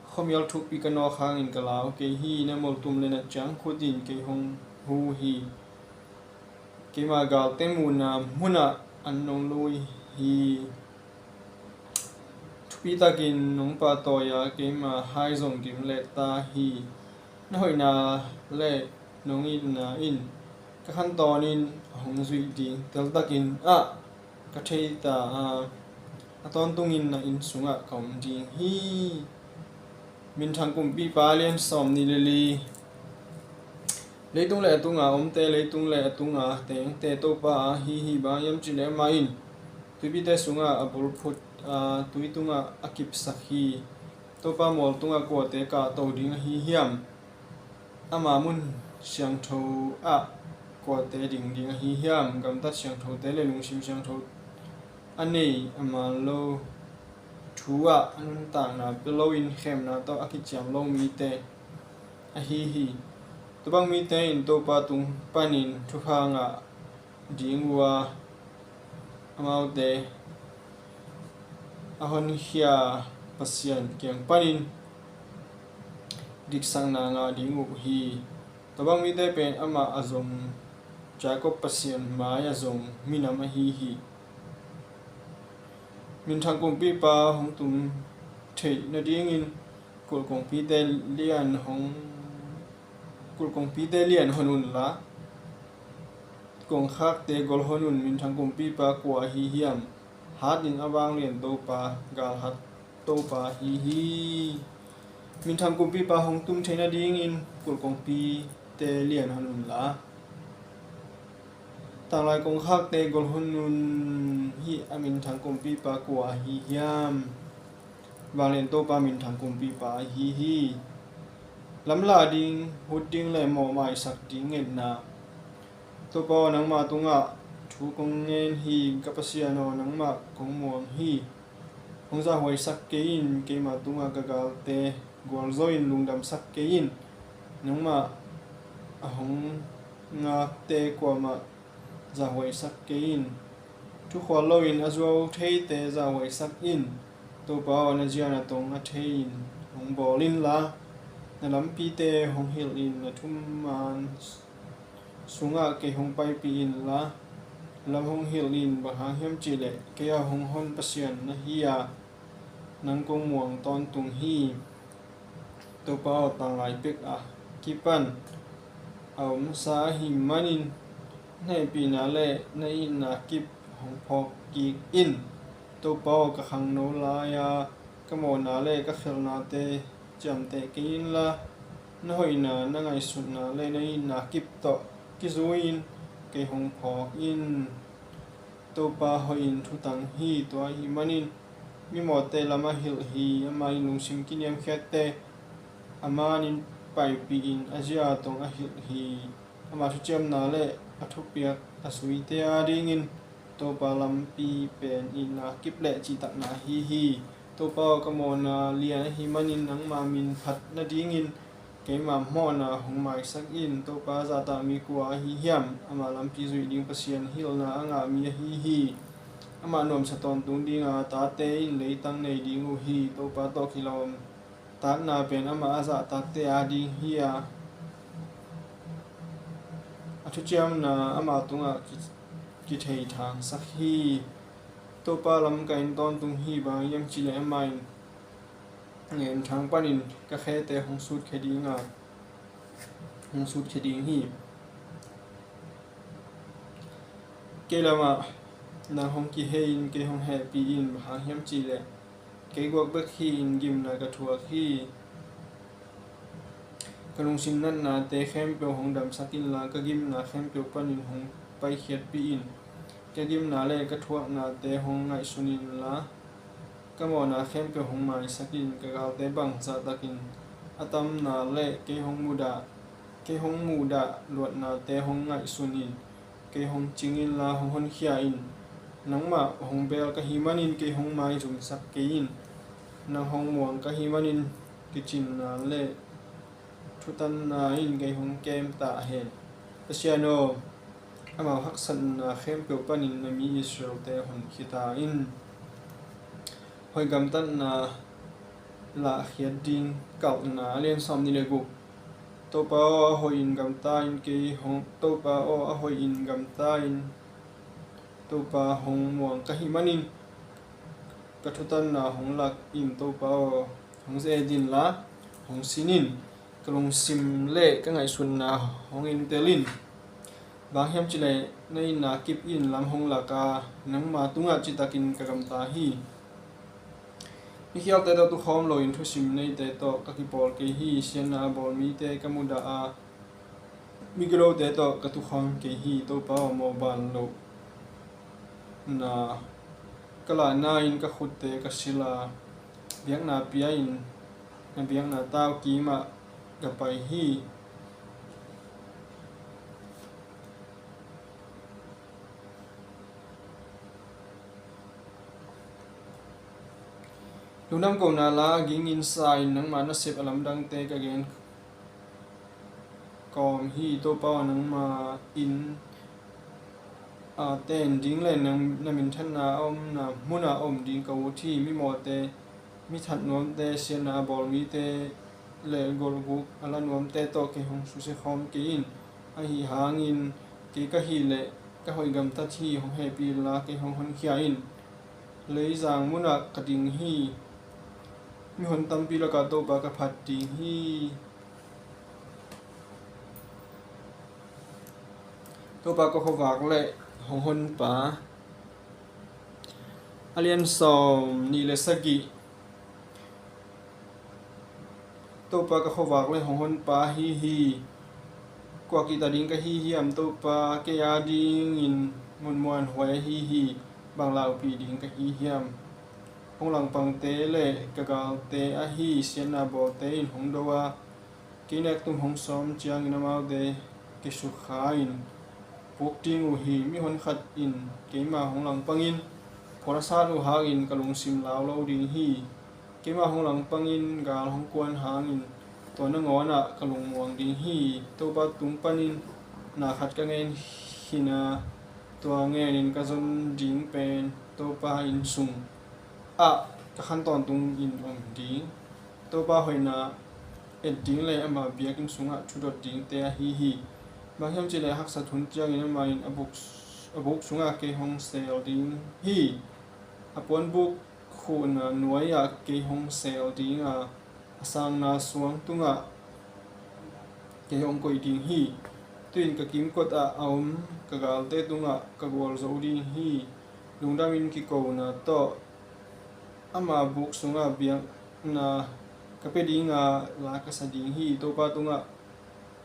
khuamial thukpi ka nawk hangin ka lau kei hi. Na moltum le na ciangkhut in kei hong hu hi. Keima galte muhna hmunah an nong lui hi. Thupi takin nong pahtawi a, keima hai zong dim leh ta hi. Na hoihna le nong itna in ka khantawnin a hong zuih ding. Teltakin ah, ka thei ta a, a tawntungin na inn sungah ka om ding hi. Minthang Kumpipa lian sawm nih le li. Leitung le a tunga omte, leitung le a tunga tengte Topa aa hi hi. Bang hiam cih leh amah in tuipite sungah a bulphut a, tui tungah a kipsak hi. Topa mual tungah kuate kahto ding ahi hiam? Ama mun siangtho ah kuate ding ding ahi hiam? Gamtat siangthote le lungsim siangtho a nei a man lo, thu ah a nuntakna pia loin khemna tawh a kiciam lo mite ahi hi. Tua bang mite in Topa tung panin thupha ngah ding uh a, amaute a honkhia Pasian kiang panin diksakna ngah ding uh hi. Tua bang mite pen amah a zong Jacob Pasian mai-ah zong minam ahi hi. Minthang Kumpipa hong tum theih nadingin kulh kongpite lian hong, kulh kongpite lian hon unla, kongkhakte gol hon un. Minthang Kumpipa kua ahi hiam? Hatin a vanglian Topa, galhat Topa ahi hi. Minthang Kumpipa hong tum theih nadingin kulh kongpite lian hon unla, tanglai kongkhakte gol hon un. Hih a Minthang Kumpipa kua ahi hiam? Vanglian Topa Minthang Kumpipa ahi hi. Lamlah ding, hut ding le mawhmaisak ding ngetna. Topa aw, nangmah tungah thu kong ngen hi. Ka Pasian aw, nangmah kong muang hi. Hong zahhuaisak kei in. Keima tungah ka galte gualzo in lungdamsak kei in. Nangmah a hong ngakte kuamah zahhuaisak kei in. Thukhual loin a zuau theite zahhuaisak in. Topa aw, na zia na tong a thei-in hong bawl inla, na lampite hong hilh in. Na thuman sungah kei hong paipih inla, lam hong hilh in. Bang hang hiam cih leh kei a hong hon Pasian na hi a, nang kong muang tawntung hi. Topa aw, tanglai pek a kipan a omsa ahih manin na hehpihna le na itna kip hong phawk kik in. Topa aw, ka khangno lai-a ka mawhna le ka khelhnate ciamteh kei inla, na hoihna, na ngaihsutna le na itna kip tawh kizui-in kei hong phawk in. Topa hoih in thutang hi. Tua ahih manin mimawhte lam a hilh hi. Amah in lungsim kiniamkhiatte a manin paipih in, a zia tong a hilh hi. Ama thuciamna le a thupiak a zuite adingin Topa lampi pen itna kip le cihtakna ahi hi. Topa aw, ka mawhna lian ahih manin nangma min phat nadingin keima mawhna hong maisak in. Topa zahtak mi kua ahi hiam? Amah lampi zuih ding Pasian hilhna a ngah mi ahi hi. Amah nuamsa tawntung dinga tate in leitang nei ding uh hi. Topa tawh kilawm takna pen amah a zahtakte ading hi a, a thuciamna amah tungah ki, kitheithangsak hi. Topa lamkai in tawntung hi, bang hiam cihleh amah in ngenthang panin ka khete hong sutkhia dinga, hong sutkhia ding hi. Kei lamah nang hong kihei in, kei hong hehpih in, bang hang hiam cihleh kei guak bek hi-in gimna ka thuak hi. Ka lungsim natnate khempeuh hong damsak inla, ka gimna khempeuh panin hong paikhiatpih in. Ka gimna le ka thuaknate hong ngaihsun inla, ka mawhna khempeuh hong maisak in. Ka galte bang zahtakin a tamna le kei hong mudah, kei hong mudah luatnate hong ngaihsun in. Kei hong cing inla hong honkhia in. Nangmah hong bel ka hih manin kei hong maizumsak kei in. Nang hong muang ka hih manin kicinna le thutanna in kei hong kem ta hen. Pasian aw, amau haksatna khempeuh panin na mi Israel-te honkhia ta in. Hoih gamtatna lahkhiat ding kalhna. A lian sawmnih le guk. Topa aw, a hoihin gamta in kei hong, Topa aw, a hoihin gamta in. Topa hong muang ka hih manin ka thutanna hong lak in. Topa aw, hong ze-et inla hong sin in. Ka lungsim le ka ngaihsutna hong entel in. Bang hiam cihleh na itna kip in lam hong lak a, nangma tungah citakin ka gamta hi. Mikhialte tawh tukhawm loin thusim neite tawh ka kipawl kei hi. Siatna a bawl mite ka mudah a, migilote tawh ka tukhawm kei hi. Topa aw, mawhban lohna ka lahna-in ka khutte ka sil a, biakna pia-in na biakna tau kimah ka pai hi. Lungdam kohna la a gingin sa-in, nangma nasep a lamdangte ka gen kawm hi. Topa aw, nangma inn a ten ding le na, na minthanna a omna munah om ding ka ut hi. Mimawhte, mi that nuamte, siatna a bawl mite le golhguk a la nuamte tawh kei hong susia khawm kei in. Ahi hangin kei ka hih leh ka hoih gamtat hi. Hong hehpih inla kei hong honkhia in. Leizang munah ka ding hi. Mihon tampi lakah Topa ka phat ding hi. Topa ka khuavak le hong honpa. A lian sawmnih le sagih. Topa ka khuavak le hong honpa ahi hi. Kua kihta ding ka hi hiam? Topa kei adingin munmuanhuai ahi hi. Bang laupih ding ka hi hiam? Hong langpangte le ka galte ahi siatna bawlte in hong do a, kei nektum hong sawm ciangin amaute kisukha-in puk ding uh hi. Mihon khat in keima hong langpangin phual a sat uh hangin ka lungsim lau lo ding hi. Keima hong langpangin gal hong kuan hangin tua nangawnah ka lungmuang ding hi. Topa tung panin na khat ka ngen khin a, tua ngenin ka zon ding pen Topa inn sungah ka khan tawntungin om ding. Topa hoihna et ding le ama biakinn sungah thudot dingte ahi hi. Bang hiam cihleh haksat hun ciangin amah in a buk, a buk sungah kei hong seel ding hi. A puanbuk khuhna nuai-ah kei hong seel ding a, a sangna suang tungah kei hong koih ding hi. Tu-in ka kimkotah a om ka galte tungah ka gualzo ding hi. Lungdamin kikona tawh ama buk sungah biakna ka pia ding a, la ka sa ding hi. Topa tungah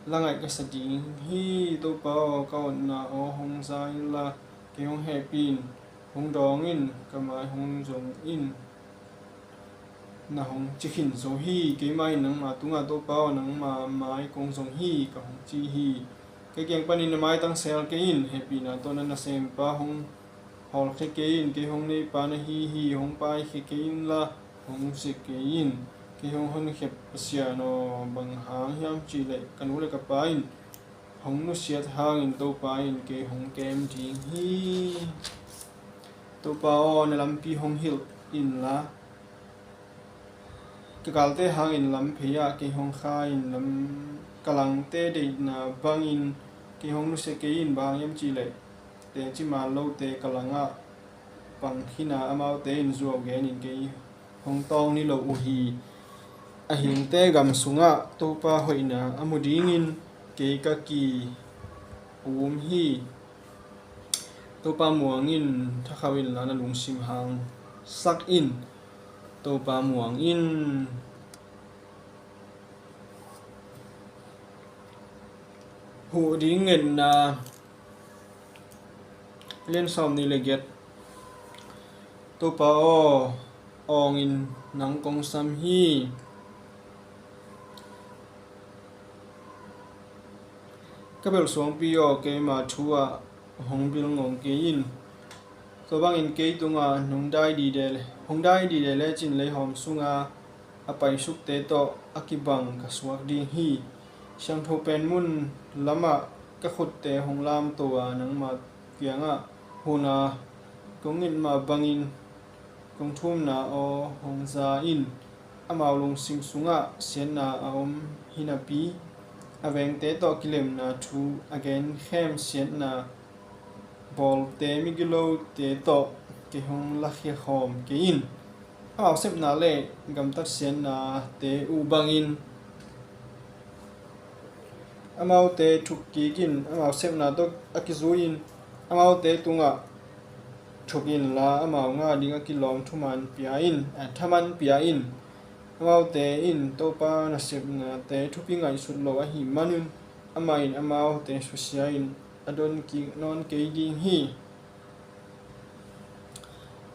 la ngaih ka sa ding hi. Topa aw, ka otna aw hong za inla kei hong hehpih in. Hong dawng in, ka mai hong zong in, na hong ci khin zo hi. Keimah in nangma tungah, Topa aw, nangma mai kong zong hi, ka hong ci hi. Ka kiang panin na maitang sel kei in, hehpihna tawh na nasempa hong hawlkhia kei in. Kei hong neipa na hi hi. Hong paikhia kei inla hong nusia kei in. Kei hong honkhia Pasian aw, bang hang hiam cih leh ka nu le ka pa in hong nusiat hangin Topa in kei hong kem ding hi. Topa aw, na lampi hong hilh inla, ka galte hangin lam phei-ah kei hong kha in. Lam ka langte deihna bangin kei hong nusia kei in. Bang hang hiam cih leh teci man lote ka langah pang khin a, amaute in zuau genin kei hong tawng niloh uh hi. A hingte gam sungah Topa hoihna a mu dingin kei ka ki-um hi. Topa muang in, thakhauh inla na lungsim hangsak in. Topa muang in. Huh ding ngetna. Lian sawm nih le giat. Topa aw, awng in nang kong sam hi. Ka belh suangpi aw, keima thu ah hong bil ngong kei in. Tua bangin kei tungah hong dai dide le, hong dai dide lecin leihawm sunga a paisukte tawh a kibang ka suak ding hi. Siangtho pen mun lamah ka khutte hong lamto a, nangma kiangah hun a kong it mah bangin kong thumna aw hong za in. Amau lungsim sungah siatna a om hi napi, a vengte tawh kilemna thu a genkhem siatna bawlte migilote tawh kei hong lakhia khawm kei in. Amau sepna le gamtat siatnate uh bangin amaute thuk kik in. Amau sepna tawh a kizui in amaute tungah thuk inla, amau ngah ding a kilawm thuman pia in, a, thaman pia in. Amaute in Topa nasepnate thupi ngaihsut lo ahih manin amah in amaute susia in a don kik nawn kei ding hi.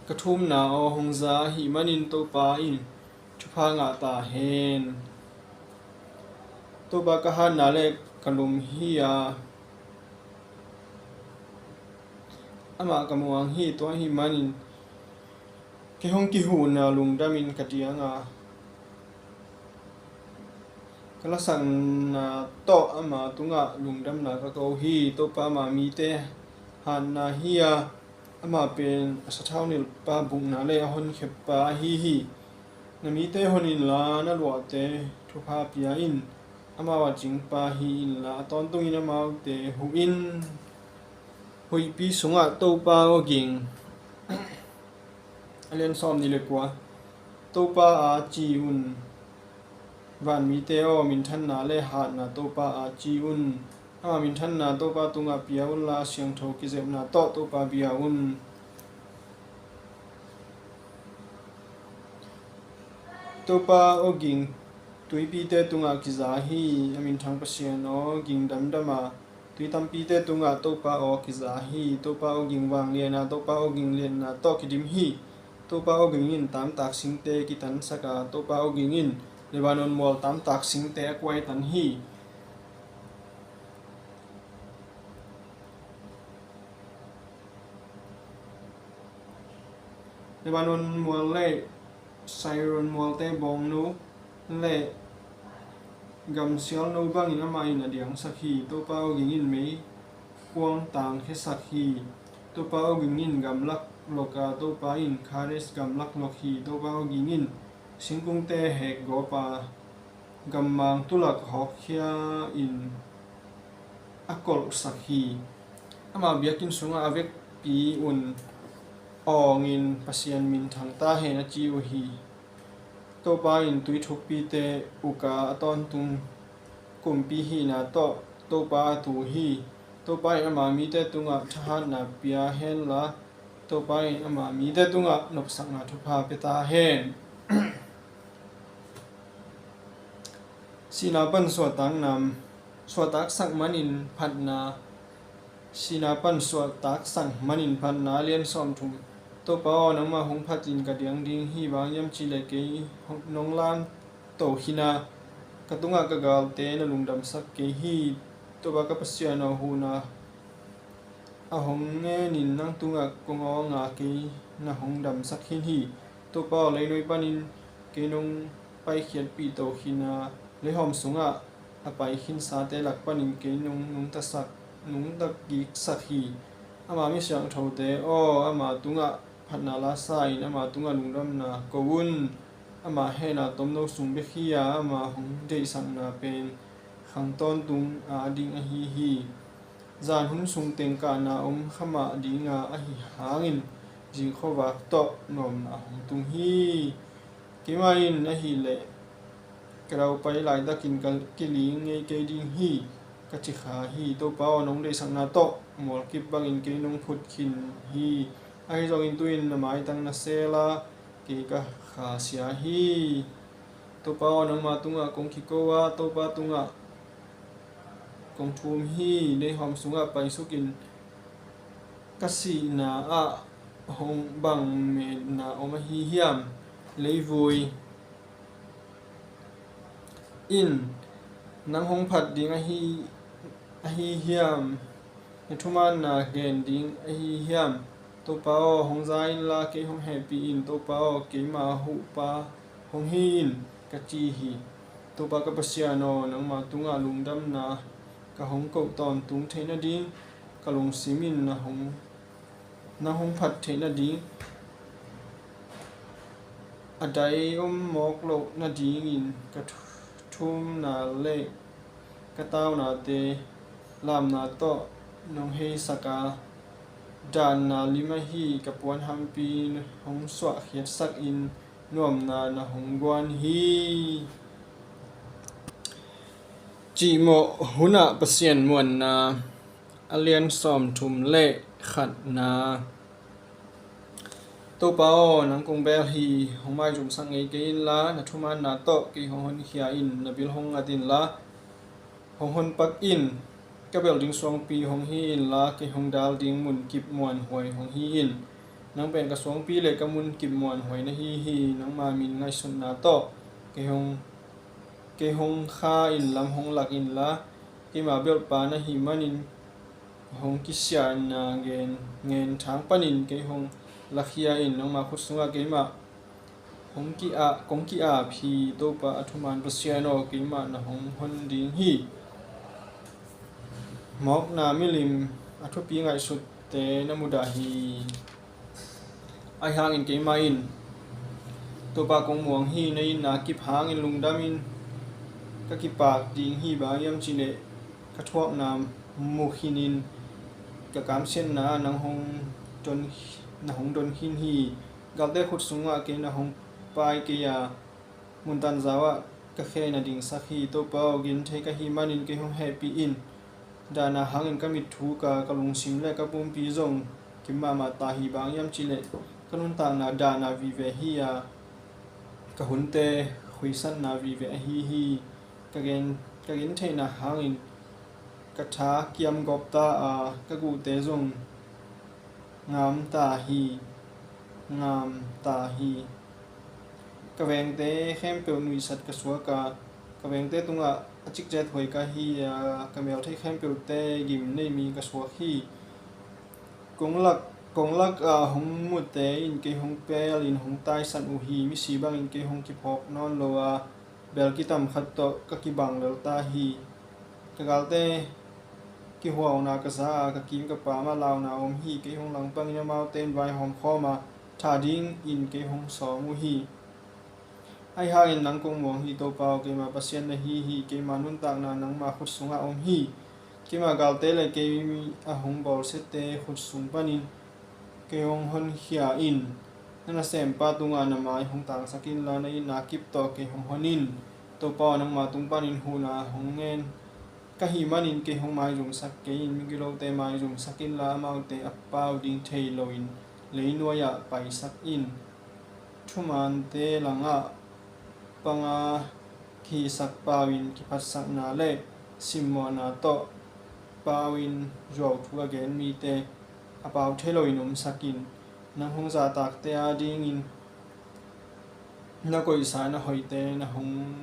Ka thumna aw hong za ahih manin Topa in thupha ngah ta hen. Topa ka hatna le ka lum hi a, amah ka muang hi. Tua ahih manin kei hong kihuhna lungdamin ka diang a, ka lasakna tawh ama tungah lungdamna ka ko hi. Topa ama mite hatna hi a, amah pen a sathau nilhpa bukna le a honkhiapa ahi hi. Na mite hon inla, na luahte thupha pia in. Amau a cingpa hi inla, a tawntungin amaute huh in. Huihpi sungah Topa aw ging. A lian sawm nih le kua. Topa a ci un. Vanmite aw, minthanna le hatna Topa a ci un. Ama minthanna Topa tungah pia unla, siangtho kizepna tawh Topa bia un. Topa aw ging, tuipite tungah kiza hi. A minthang Pasian aw ging, damdam a, tui tampite tungah Topa aw kiza hi. Topa aw ging, vanglian a, Topa aw ging, lianna tawh kidim hi. Topa aw ging in tamtak singte kitansak a, Topa aw ging in Lebanon mual tamtak singte a kuaitan hi. Lebanon mual le Sirion mualte bawngno le gamsialno bangin amah in a diangsak hi. Topa aw ging in meikuang tangkhiasak hi. Topa aw ging in gamlak lok a, Topa in Kadesh gamlak lok hi. Topa aw ging in singkungte hekgawp a, gammang tulak hawkkhia in a kolhsak hi. Ama biakinn sungah a vekpi un awngin, Pasian minthang ta hen, a ci uh hi. Topa in tui thukpite uk a, a tawntung kumpi hihna tawh Topa a tu hi. Topa in ama mite tungah thahatna pia henla, Topa in ama mite tungah nopsakna thupha pia ta hen. Sihna pan suahtakna, suahtaksak manin phatna, sihna pan suahtaksak manin phatna, a lian sawmthum. Topa aw, nangmah hong phatin ka diang ding hi. Bang hang hiam cih leh kei nong lamto khin a, ka tungah ka galte na lungdamsak kei hi. Topa ka Pasian aw, huhna a hong ngenin nang tungah kong awng a, kei na hong damsak khin hi. Topa aw, leinuai panin kei nong paikhiatpih to khin a, leihawm sungah a pai khinsate lak panin kei nong nungtasak, nungta kiksak hi. Ama mi siangthote aw, ama tungah phatna la sa-in ama tungah lungdamna ko un. Ama hehna tomno sung bek hi a, ama hong deihsakna pen khang tawntung a ding ahi hi. Zan hun sung teng kahna om kha mah ding a, ahi hangin zing khuavak tawh nuamna hong tung hi. Keimah in ahih leh ka daupai laitakin ka kiling ngei kei ding hi, ka ci kha hi. Topa aw, nong deihsakna tawh mualkip bangin kei nong phut khin hi. Ahi zongin tu-in na maitang na sel a, kei ka khasia hi. Topa aw, nangma tungah kong kiko a, Topa tungah kong thum hi. Leihawm sungah paisukin ka sihna ah hong bang metna om ahi hiam? Leivui in nang hong phat ding ahi, ahi hiam? Na thumaanna gen ding ahi hiam? Topa aw, hong za inla kei hong hehpih in. Topa aw, keima huhpa hong hi in, ka ci hi. Topa ka Pasian aw, nangma tungah lungdamna ka hong koh tawntung theih nading, ka lungsim in na hong, na hong phat theih nading, a dai om mawk loh nadingin ka thu-, thumna le ka taunate lamna tawh nong heisak a, danna lim ahi ka puanhampi hong suahkhiatsakin nuamna na hong guan hi. Cihmawh hunah Pasian muanna. A lian sawmthum le khatna. Topa aw, nang kong bel hi, hong maizumsak ngei kei inla, na thumaanna tawh kei hong honkhia in. Na bil hong ngat inla, hong honpak in. Ka bel ding suangpi hong hi inla, kei hong dal ding munkip muanhuai hong hi in. Nang pen ka suangpi le ka munkip muanhuai na hi hi. Nangma min ngaihsutna tawh kei hong, kei hong kha in, lam hong lak inla, keima belhpa na hih manin hong kisiatna ngen, ngen thang panin kei hong lakhia in. Nangma khut sungah keimah hong ki-a, kong ki-ap hi. Topa a thuman Pasian aw, keimah na hong hon ding hi. Mawkna milim a thupi ngaihsutte na mudah hi. Ahi hangin keimah in Topa kong muang hi. Na itna kip hangin lungdamin ka kipak ding hi. Bang hiam cihleh ka thuakna mu khinin ka kamsiatna ah nang hong don, na hong don khin hi. Galte khut sungah kei na hong pai kei a, mun tanzau ah ka khe na dingsak hi. Topa aw, genthei ka hih manin kei hong hehpih in. Dahna hangin ka mit thuk a, ka lungsim le ka pumpi zong kim mahmah ta hi. Bang hiam cihleh ka nuntakna dahna vive hi a, ka hunte khuisatna vive ahi hi. Ka gen, ka gentheihna hangin ka tha kiamgawp ta a, ka guhte zong ngam ta hi, ngam ta hi. Ka vengte khempeuh nuihsat ka suak a, ka vengte tungah a cikcet huai ka hi a, ka meltheih khempeuhte gim nei mi ka suak hi. Kong lak, kong lak a hong mute in kei hong pelin hong taisat uh hi. Misi bangin kei hong kiphawk nawn lo a, bel kitam khat tawh ka kibang lel ta hi. Ka galte kihuauna ka za a, ka kim ka pam ah launa om hi. Kei hong langpangin amaute in vaihawm khawm a, thah dingin kei hong sawm uh hi. Ahi hangin nang kong muang hi. Topa aw, keima Pasian na hi hi. Keima nuntakna nangma khut sungah om hi. Keima galte le kei a hong bawlsiate khut sung panin kei hong honkhia in. Na nasempa tungah na mai hong tangsak inla, na itna kip tawh kei hong hon in. Topa aw, nangma tung panin huhna hong ngen ka hih manin kei hong maizumsak kei in. Migilote maizumsak inla, amaute a pau ding thei loin leinuai ah paisak in. Thumaante langah panga kihisak pau in, kiphatsakna le simmawhna tawh pau in, zuauthu a gen mite a pau thei loin omsak in. Nang hong zahtakte adingin na koihsa na hoihte, na hong,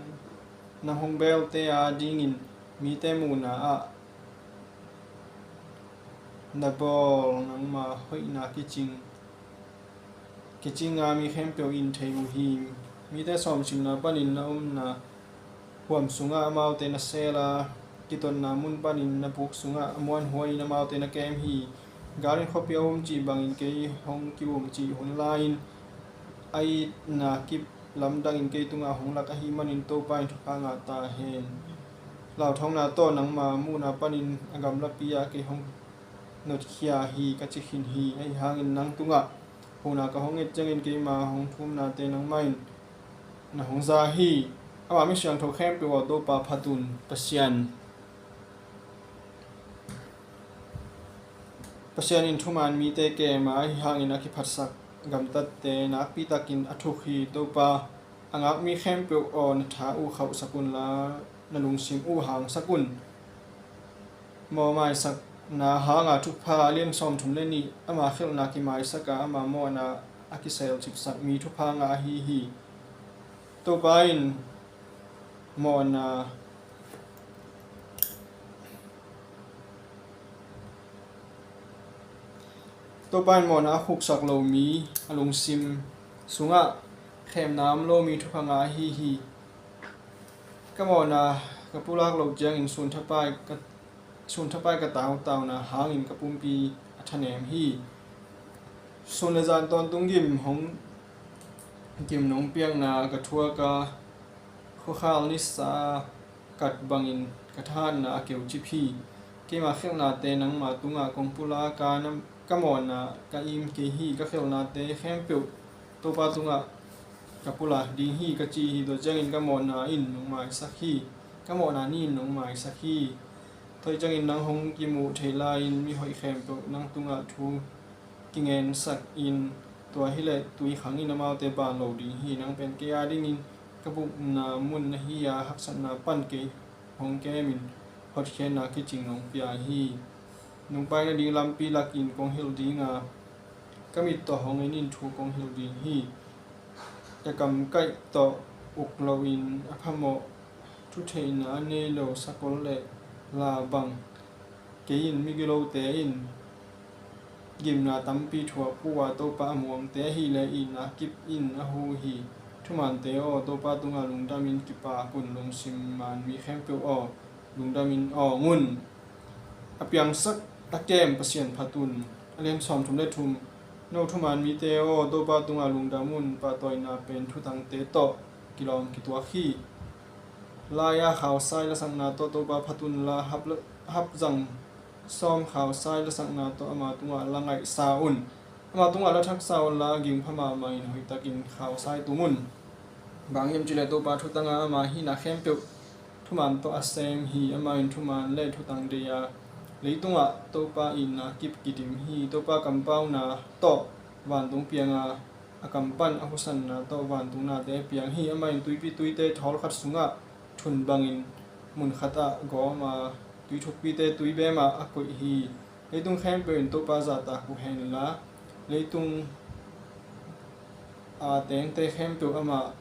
na hong belte adingin mite muhna ah na bawl nangma hoihna kicing, kicinga mi khempeuh in thei uh hi. Mite sawmsimna panin na omna huam sungah amaute na sel a, kitotna mun panin na puk sungah a muanhuai in amaute na kem hi. Gal in khuapi a um cih bangin kei hong ki-um cih hun lai-in, a itna kip lamdangin kei tungah hong lak ahih manin Topa in thupha ngah ta hen. Lauthawngna tawh nangma muhna panin a gamlapi ah kei hong notkhia hi, ka ci khin hi. Ahi hangin nang tungah huhna ka hong nget ciangin keima hong thumnate nangmah in na hong za hi. Ama mi siangtho khempeuh aw, Topa phat un. Pasian, Pasian in thuman mite kem a, ahi hangin a kiphatsak gamtatte nakpi takin a thuk hi. Topa, a ngak mi khempeuh aw, na tha uh khauhsak unla, na lungsim uh hangsak un. Maw maisakna hanga thupha a lian sawmthum le nih, ama khelhna kimaisak a, ama mawhna a kiselcipsak mi thupha ngah ahi hi. Topa in mawhna, Topa in mawhna a khuksak lo mi, a lungsim sungah khemna om lo mi thupha ngah ahi hi. Ka mawhna ka pulak loh ciangin sun thapai ka, sun thapai ka tautauna hangin ka pumpi a thanem hi. Sun le zan tawntung gim hong, gim nong piakna ka thuak a, khuakhal nisa kat bangin ka thahatna a keucip hi. Keima khelhnate nangma tungah kong pulak a, ka mawhna ka im kei hi. Ka khelhnate khempeuh Topa tungah ka pulak ding hi, ka ci hi. Tua ciangin ka mawhna in nong maisak hi. Ka mawhna ni in nong maisak hi. Thoih ciangin nang hong kimuh theih lai-in mihoih khempeuh nang tungah thu kingensak in, tua hileh tui khangin amaute ban lo ding hi. Nang pen kei a dingin ka bukna mun na hi a, haksatna pan kei hong kemin hotkhiatna kicing nong pia hi. Nong pai nading lampi lakin kong hilh ding a, ka mit tawh hong en in thu kong hilh ding hi. Ka kamkaih tawh uk loin a phamawh, thutheihna a nei lo sakol le la bang kei in, migilote in gimna tampi thuak uh a, Topa a muangte ahileh itna kip in a hu hi. Thumante aw, Topa tungah lungdamin kipak un. Lungsim man mi khempeuh aw, lungdamin awng un. A piangsak a kem Pasian phat un. A lian sawmthum le thum. No thuman mite aw, Topa tungah lungdam un. Pahtawina pen thutangte tawh kilawm kituak hi. Lai-a khausai lasakna tawh Topa phat unla, hap la, hapzang sawm khausai lasakna tawh ama tungah la ngaihsa un. Ama tungah la thaksa unla, gingpha mahmah in hoihtakin khausai tum un. Bang hiam cihleh Topa thutanga ama hihna khempeuh thuman tawh a sem hi. Amah in thuman le thutang dei a, leitungah Topa itna kip kidim hi. Topa kampauna tawh vantung pianga, a kam pan a husanna tawh vantung nate a piang hi. Amah in tuipi tuite thawl khat sungah thun bangin mun khatah gawm a, tui thukpite tui beemah a koih hi. Leitung khempeuh in Topa zahtak uh henla, leitung a tengte khempeuh amah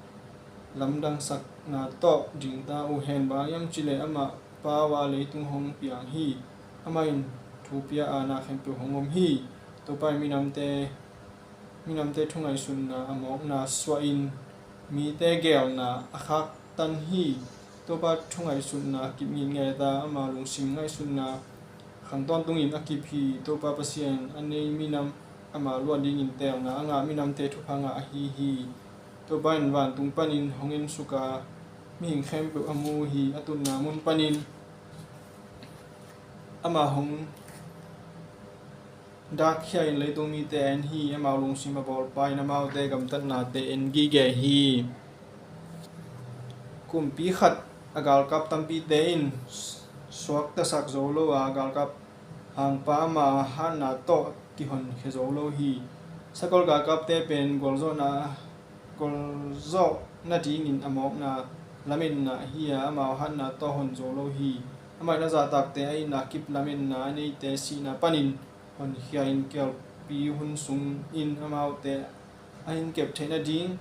lamdangsakna tawh dingta uh hen. Bang hiam cihleh amah pau a leitung hong piang hi. Amah in thu pia a, na khempeuh hong om hi. Topa in minamte, minamte thungaihsutna a mawkna suahin, mite geelna a khaktan hi. Topa thungaihsutna kip ngitnget a, ama lungsim ngaihsutna khang tawntungin a kip hi. Topa Pasian a nei minam ama luah dingin teelna a ngah minamte thupha ngah ahi hi. Topa in vantung panin hong ensuk a, mihing khempeuh a mu hi. A tunna mun panin ama hong dakkhia in leitung mite a en hi. Amau lungsim a bawlpa in amaute gamtatnate en gige hi. Kumpi khat a galkap tampite in suaktasak zo lo a, galkap hangpa ama hatna tawh kihonkhia zo lo hi. Sakol galkapte pen gualzawhna, gualzawh nadingin a mawkna lametna ahi a, amau hatna tawh hon zo lo hi. Amah in a zahtakte a itna kip lametna a neite sihna panin honkhia in, kialpi hun sungin amaute a hinkep theih nadingin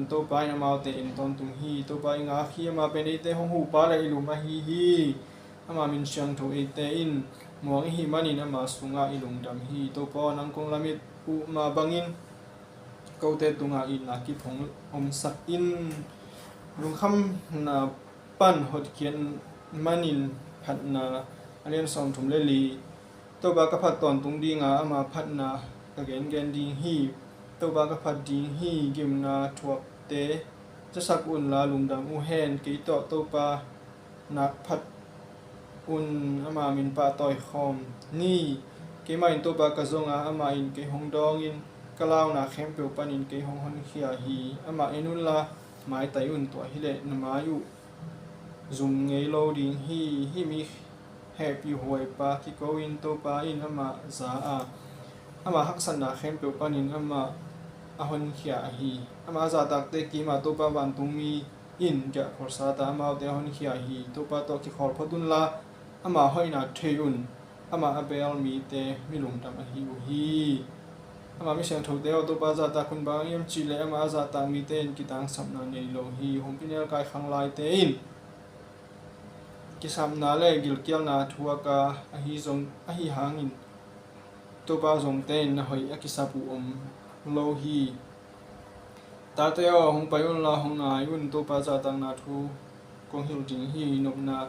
Topa in amaute en tawntung hi. Topa i ngak hi. Amah pen eite hong huhpa le i lum ahi hi. Ama min siangtho eite in muang i hih manin ama sungah i lungdam hi. Topa aw, nang kong lamet uh mah bangin kote tungah itna kip hong omsak in. Lungkhamna pan hotkhiat manin phatna. A lian sawmthum le li. Topa ka phat tawntung dinga ama phatna ka gengen ding hi. Topa ka phat ding hi. Gimna thuakte zasak unla lungdam uh hen. Kei tawh Topa nak phat un, ama min pahtawi khawm ni. Keimah in Topa ka zonga, amah in kei hong dawngin, ka launa khempeuh panin kei hong honkhia hi. Amah en unla maitai un, tua hileh na mai uh zum ngei lo ding hi. Hih mi hehpihhuaipa kiko in Topa in amah za a, ama haksatna khempeuh panin amah a honkhia ahi. Ama zahtakte kimah Topa vantungmi in giahkholsa ta amaute a honkhia hi. Topa tawh kikhawl phot unla ama hoihna thei un. Amah a beel mite mi lungdam ahi uh hi. Ama mi siangthote aw, Topa zahtak hun bang hiam cihleh ama a zahtak mite in kitangsapna nei lo hi. Humpinelkai khanglaite in kisapna le gilkialna thuak a, ahi zong, ahi hangin Topa zongte in na hoih a kisap uh om lo hi. Tate aw, hong pai unla hong ngai un. Topa zahtakna thu kong hilh ding hi. Nopna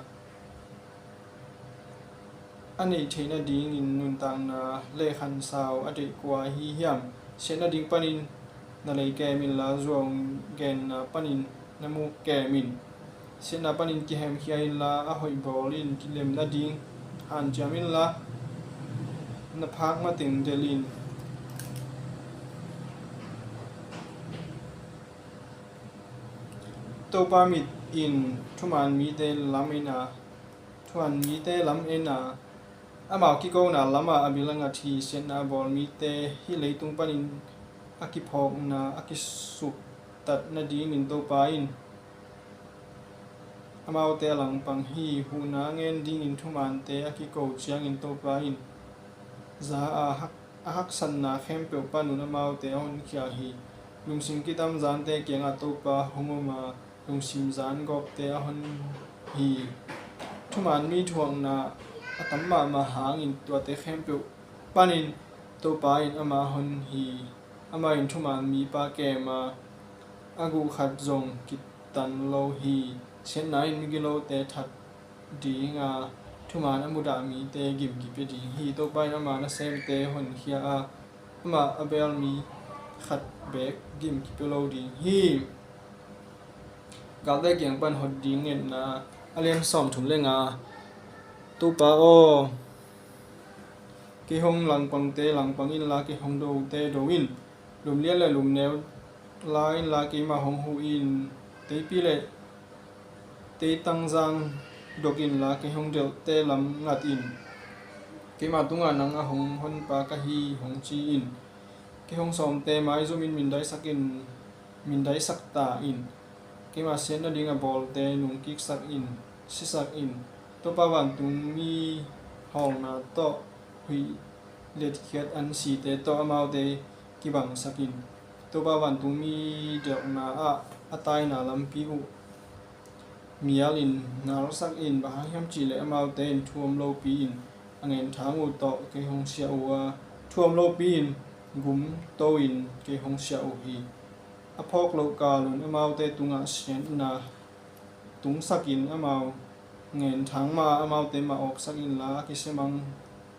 a neih theih nadingin nuntakna le khansau a deih kua ahi hiam? Siatna ding panin na lei kem inla, zuau genna panin na muk kem in. Siatna panin kihemkhia inla, a hoih bawl in. Kilem nading hanciam inla, na phak mateng delh in. Topa mit in thuman mite lam en a, thuman mite lam en a, amau kikona lamah a bil a ngat hi. Siatna a bawl mite hih leitung panin a kiphawkna a kisuktat nadingin Topa in amaute a langpang hi. Huhna a ngen dingin thumante a kiko ciangin Topa in za a, hak, a haksatna khempeuh panun amaute a honkhia hi. Lungsim kitam zante kiangah Topa hong om a, lungsim zan gawpte a hon hi. Thuman mi thuakna a tam mahmah hangin tuate khempeuh panin Topa in amah a hon hi. Amah in thuman mipa kem a, a guh khat zong kitan lo hi. Siatna in migilote that ding a, thuman a mudah mite gim kipia ding hi. Topa in ama nasemte honkhia a, amah a beel mi khat beek gim kipia lo ding hi. Galte kiang pan hot ding ngetna. A lian sawmthum le nga. Topa aw, kei hong langpangte langpang inla, kei hong dote do in. Lumlian le lumneu la inla, keimah hong huh in. Teipi le teitangzang dok inla, kei hong delhte lam ngat in. Keimah tungah nang a hong honpa ka hi, hong ci in. Kei hong sawmte maizumin mindaisak in, mindaisak ta in. Keimah siat nading a bawlte nungkiksak in, sisak in. Topa vantungmi hawlna tawh, huih letkhiat ansite tawh amaute kibangsak in. Topa vantungmi delhna ah a taina lampi uh mial in nalsak in. Bang hang hiam cihleh amaute in thu om lopi in a ngenthang uh tawh kei hong siah uh a, thu om lopi in gum to in kei hong siah uh hi. A phawk loh kalun amaute tungah siatna tungsak in, amau ngenthang mah amaute mah awksak inla, a kisiamang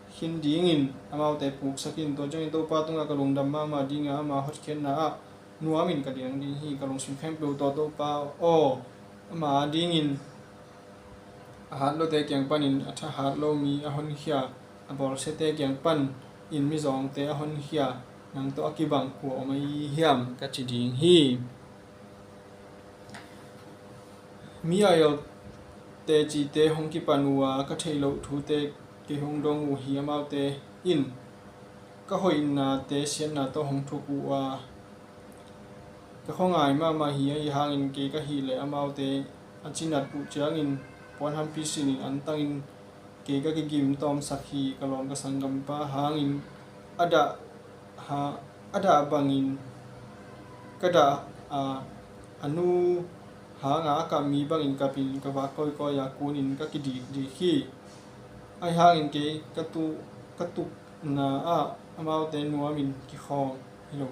khin dingin amaute puksak in. Tua ciangin Topa tungah ka lungdam mahmah ding a, ama hotkhiatna ah nuamin ka diang ding hi. Ka lungsim khempeuh tawh Topa aw, ama adingin a hat lote kiang panin a thahat lo mi a honkhia, a bawlsiate kiang panin mizawngte a honkhia, nang tawh a kibang kua om ahi hiam, ka ci ding hi. Mi a el tecite hong kipan uh a, ka theih loh thute kei hong dong uh hi. Amaute in ka hoihnate siatna tawh hong thuk uh a, ka khuangai mahmah hi. Ahi hangin kei ka hih leh amaute a cinat uh ciangin puanhampi sinin antangin kei ka kigim tawmsak hi. Ka lawm ka sanggampa hangin a dah ha, a dah bangin ka dah a, a nu hanga a kap mi bangin kapin ka vak kawikawi a, kunin ka kidikdik hi. Ahi hangin kei ka tu-, ka tukna ah amaute nuamin kikhawm hi lo.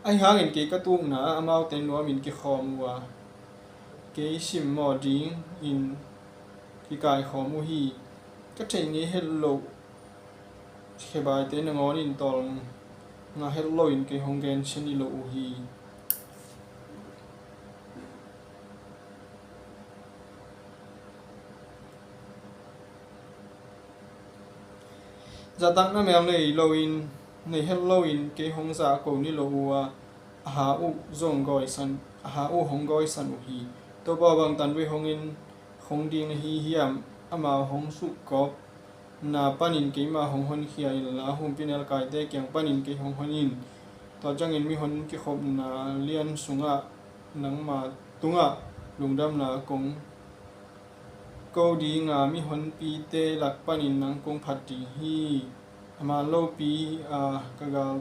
Ahi hangin kei ka tukna ah amaute nuamin kikhawm uh a, kei simmawh dingin kikaikhawm uh hi. Ka theih ngei het loh khebaite nangawn in tawlnga het loin kei hong gensia ni lo uh hi. Zahtakna mel nei loin, nei het loin kei hong zahko ni lo uh a, a ha uh zong gawisan, a ha uh hong gawisan uh hi. Topa, bang tanvei hong in khong ding na hi hiam? Amau hong sukgawp na panin keima hong honkhia inla, humpinelkaite kiang panin kei hong hon in. Tua ciangin mihon kikhopna lian sungah nangma tungah lungdamna kong ko dinga, mihonpite lak panin nang kong phat ding hi. A man lopi a ka gal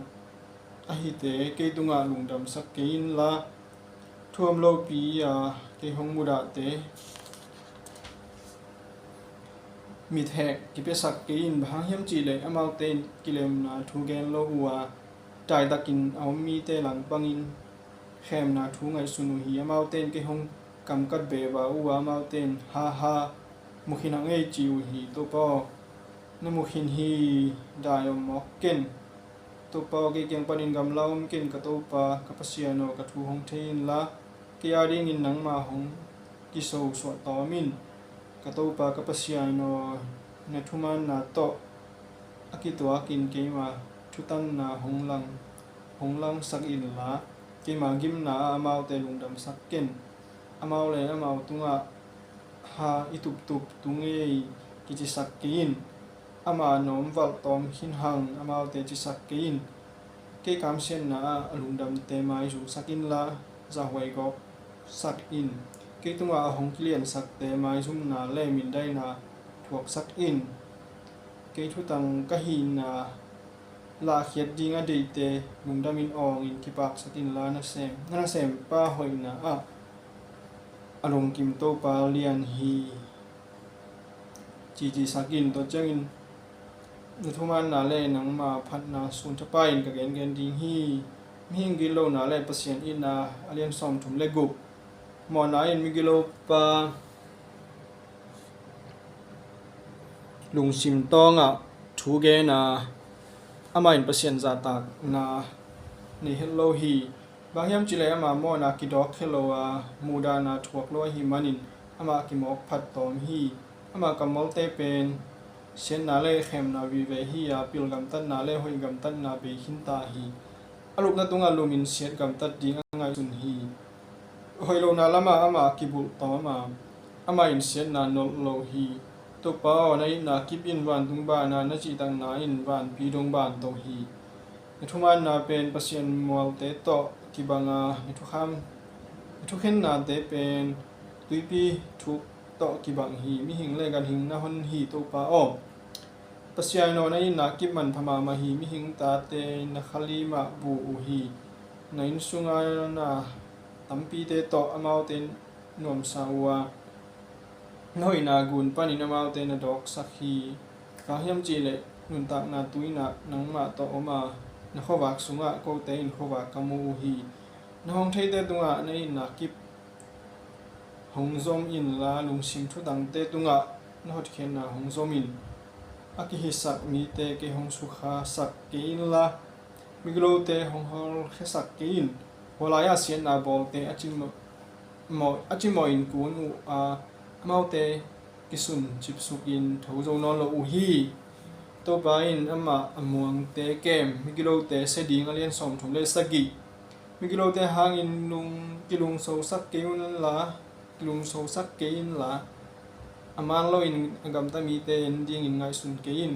ahite kei tungah lungdamsak kei inla, thuam lopi a kei hong mudahte mithek kipiasak kei in. Bang hang hiam cihleh amaute in kilemna thu gen lo uh a, daitakin a om mite langpangin khemna thu ngaihsun uh hi. Amaute in kei hong kamkat beba uh a, amaute in, "Ha, ha, mukhin hang ei," ci uh hi. Topa aw, na mukhin hi, dai om mawk ken. Topa aw, kei kiang panin gamla om ken. Ka Topa, ka Pasian aw, ka thu hong thei inla, kei a dingin nangma hong kisosuah tawm in. Ka Topa, ka Pasian aw, na thumanna tawh a kituakin keima thutanna hong lang, hong langsak inla, keima gimna ah amaute lungdamsak ken. Amau le amau tungah, "Ha i tuptup tu ngei," kicisak kei in. "Ama nawm valh tawm khin hang," amaute cisak kei in. Kei kamsiatna ah a lungdamte maizumsak inla, zahhuai gawpsak in. Kei tungah a hong kiliansakte maizumna le mindaina thuaksak in. Kei thutang ka hihna lahkhiat ding a deihte lungdamin awngin kipaksak inla, na sem, na nasempa hoihna ah a lungkim Topa lian hi, cicisak in. Tua ciangin na thumanna le nangma phatna sunthapai-in ka gengen ding hi. Mihing gitlohna le Pasian itna, a lian sawmthum le guk. Mawhna in migilopa lungsim tawngah thu gen a, amah in Pasian zahtakna nei het lo hi. Bang hiam cihleh ama mawhna kidawk khia lo a, muhdahna thuak lo ahih manin amah kimawk phat tawm hi. Ama kammalte pen siatna le khemna vive hi a, pil gamtatna le hoih gamtatna bei khinta hi. A lupna tungah lumin siat gamtat ding a ngaihsun hi. Hoih lohna lamah amah kibulh tawm a, amah in siatna nolh lo hi. Topa aw, na itna kip in vantung ban a, na cihtakna in vanpi dong ban to hi. Na thumanna pen Pasian mualte tawh kibang a, na thukham, na thukhennate pen tuipi thuk tawh kibang hi. Mihing le ganhing na hon hi, Topa aw. Pasian aw, na itna kip manpha mahmah hi. Mihing tate na kha limah bu uh hi. Na inn sunga na tampite tawh amaute nuamsa uh a, na hoihna gun panin amaute na dawksak hi. Bang hiam cihleh nuntakna tuinak nangmah tawh om a, na khuavak sungah kote in khuavak ka mu uh hi. Na hong theite tungah na itna kip hong zom inla, lungsim thutangte tungah na hotkhiatna hong zom in. A kihisak mite kei hong sukhasak kei inla, migilote hong hawlkhiasak kei in. Hua lai-ah siatna bawlte a cimawh, a cimawhin kun uh a, amaute kisun cipsukin tho zo nawn lo uh hi. Topa in amah a muangte kem, migilote sia ding, a lian sawmthum le sagih. Migilote hangin lung, kilungsosak kei unla, kilungsosak kei inla, a man loin a gamta mite en dingin ngaihsun kei in.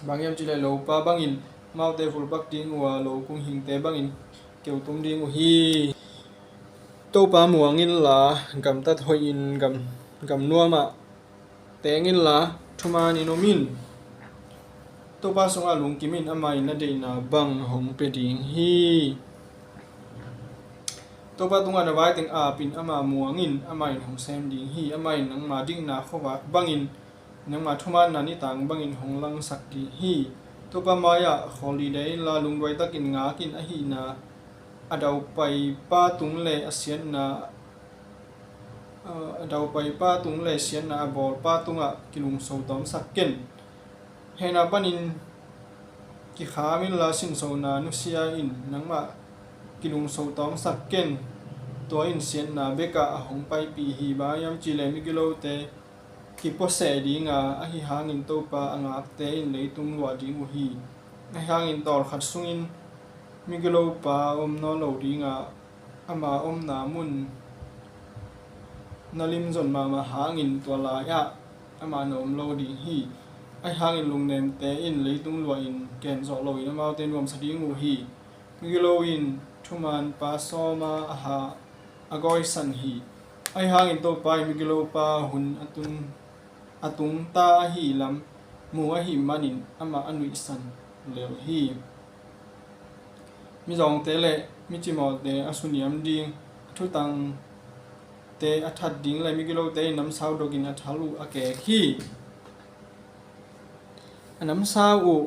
Bang hiam cihleh lopa bangin amaute vulpak ding uh a, lo kung hingte bangin keutum ding uh hi. Topa muang inla, gamtat hoihin gam, gam nuamah teng inla, thumanin om in. Topa sungah lungkim in, amah in na deihna bang hong pia ding hi. Topa tungah na vai teng ap in, amah muang in, amah in hong sem ding hi. Amah in nangma dikna khuavak bangin nangmah thumaanna nitang bangin hong langsak ding hi. Topa mai-ah khawl dih den inla, lungduai takin ngak in. Ahihna a daupai pa tung le a siatna, a daupai pa tung le siatna a bawl pa tungah kilungso tawmsak ken. Hehna panin kikham inla, sinsona nusia in. Nangmah kilungso tawmsak ken. Tua in siatna bekah a hong paipih hi. Bang hiam cihleh migilote kipuaseh dinga, ahi hangin Topa a ngakte in leitung luah ding uh hi. Ahi hangin tawlkhat sungin migilopa om nawn lo dinga, ama omna mun na limzon mahmah hangin tua lai-ah amah na om lo ding hi. Ahi hangin lungnemte in leitung luahin ken zawh loin amaute nuamsa ding uh hi. Migilo in thuman pa sawma a ha a gawisan hi. Ahi hangin Topa in migilopa hun a tun, a tungta ahi lam mu ahih manin amah a nuihsan lel hi. Mizawngte le micimawhte a suniam ding, a thutangte a that ding le migilote in namsau dokin a thal uh a keek hi. A namsau uh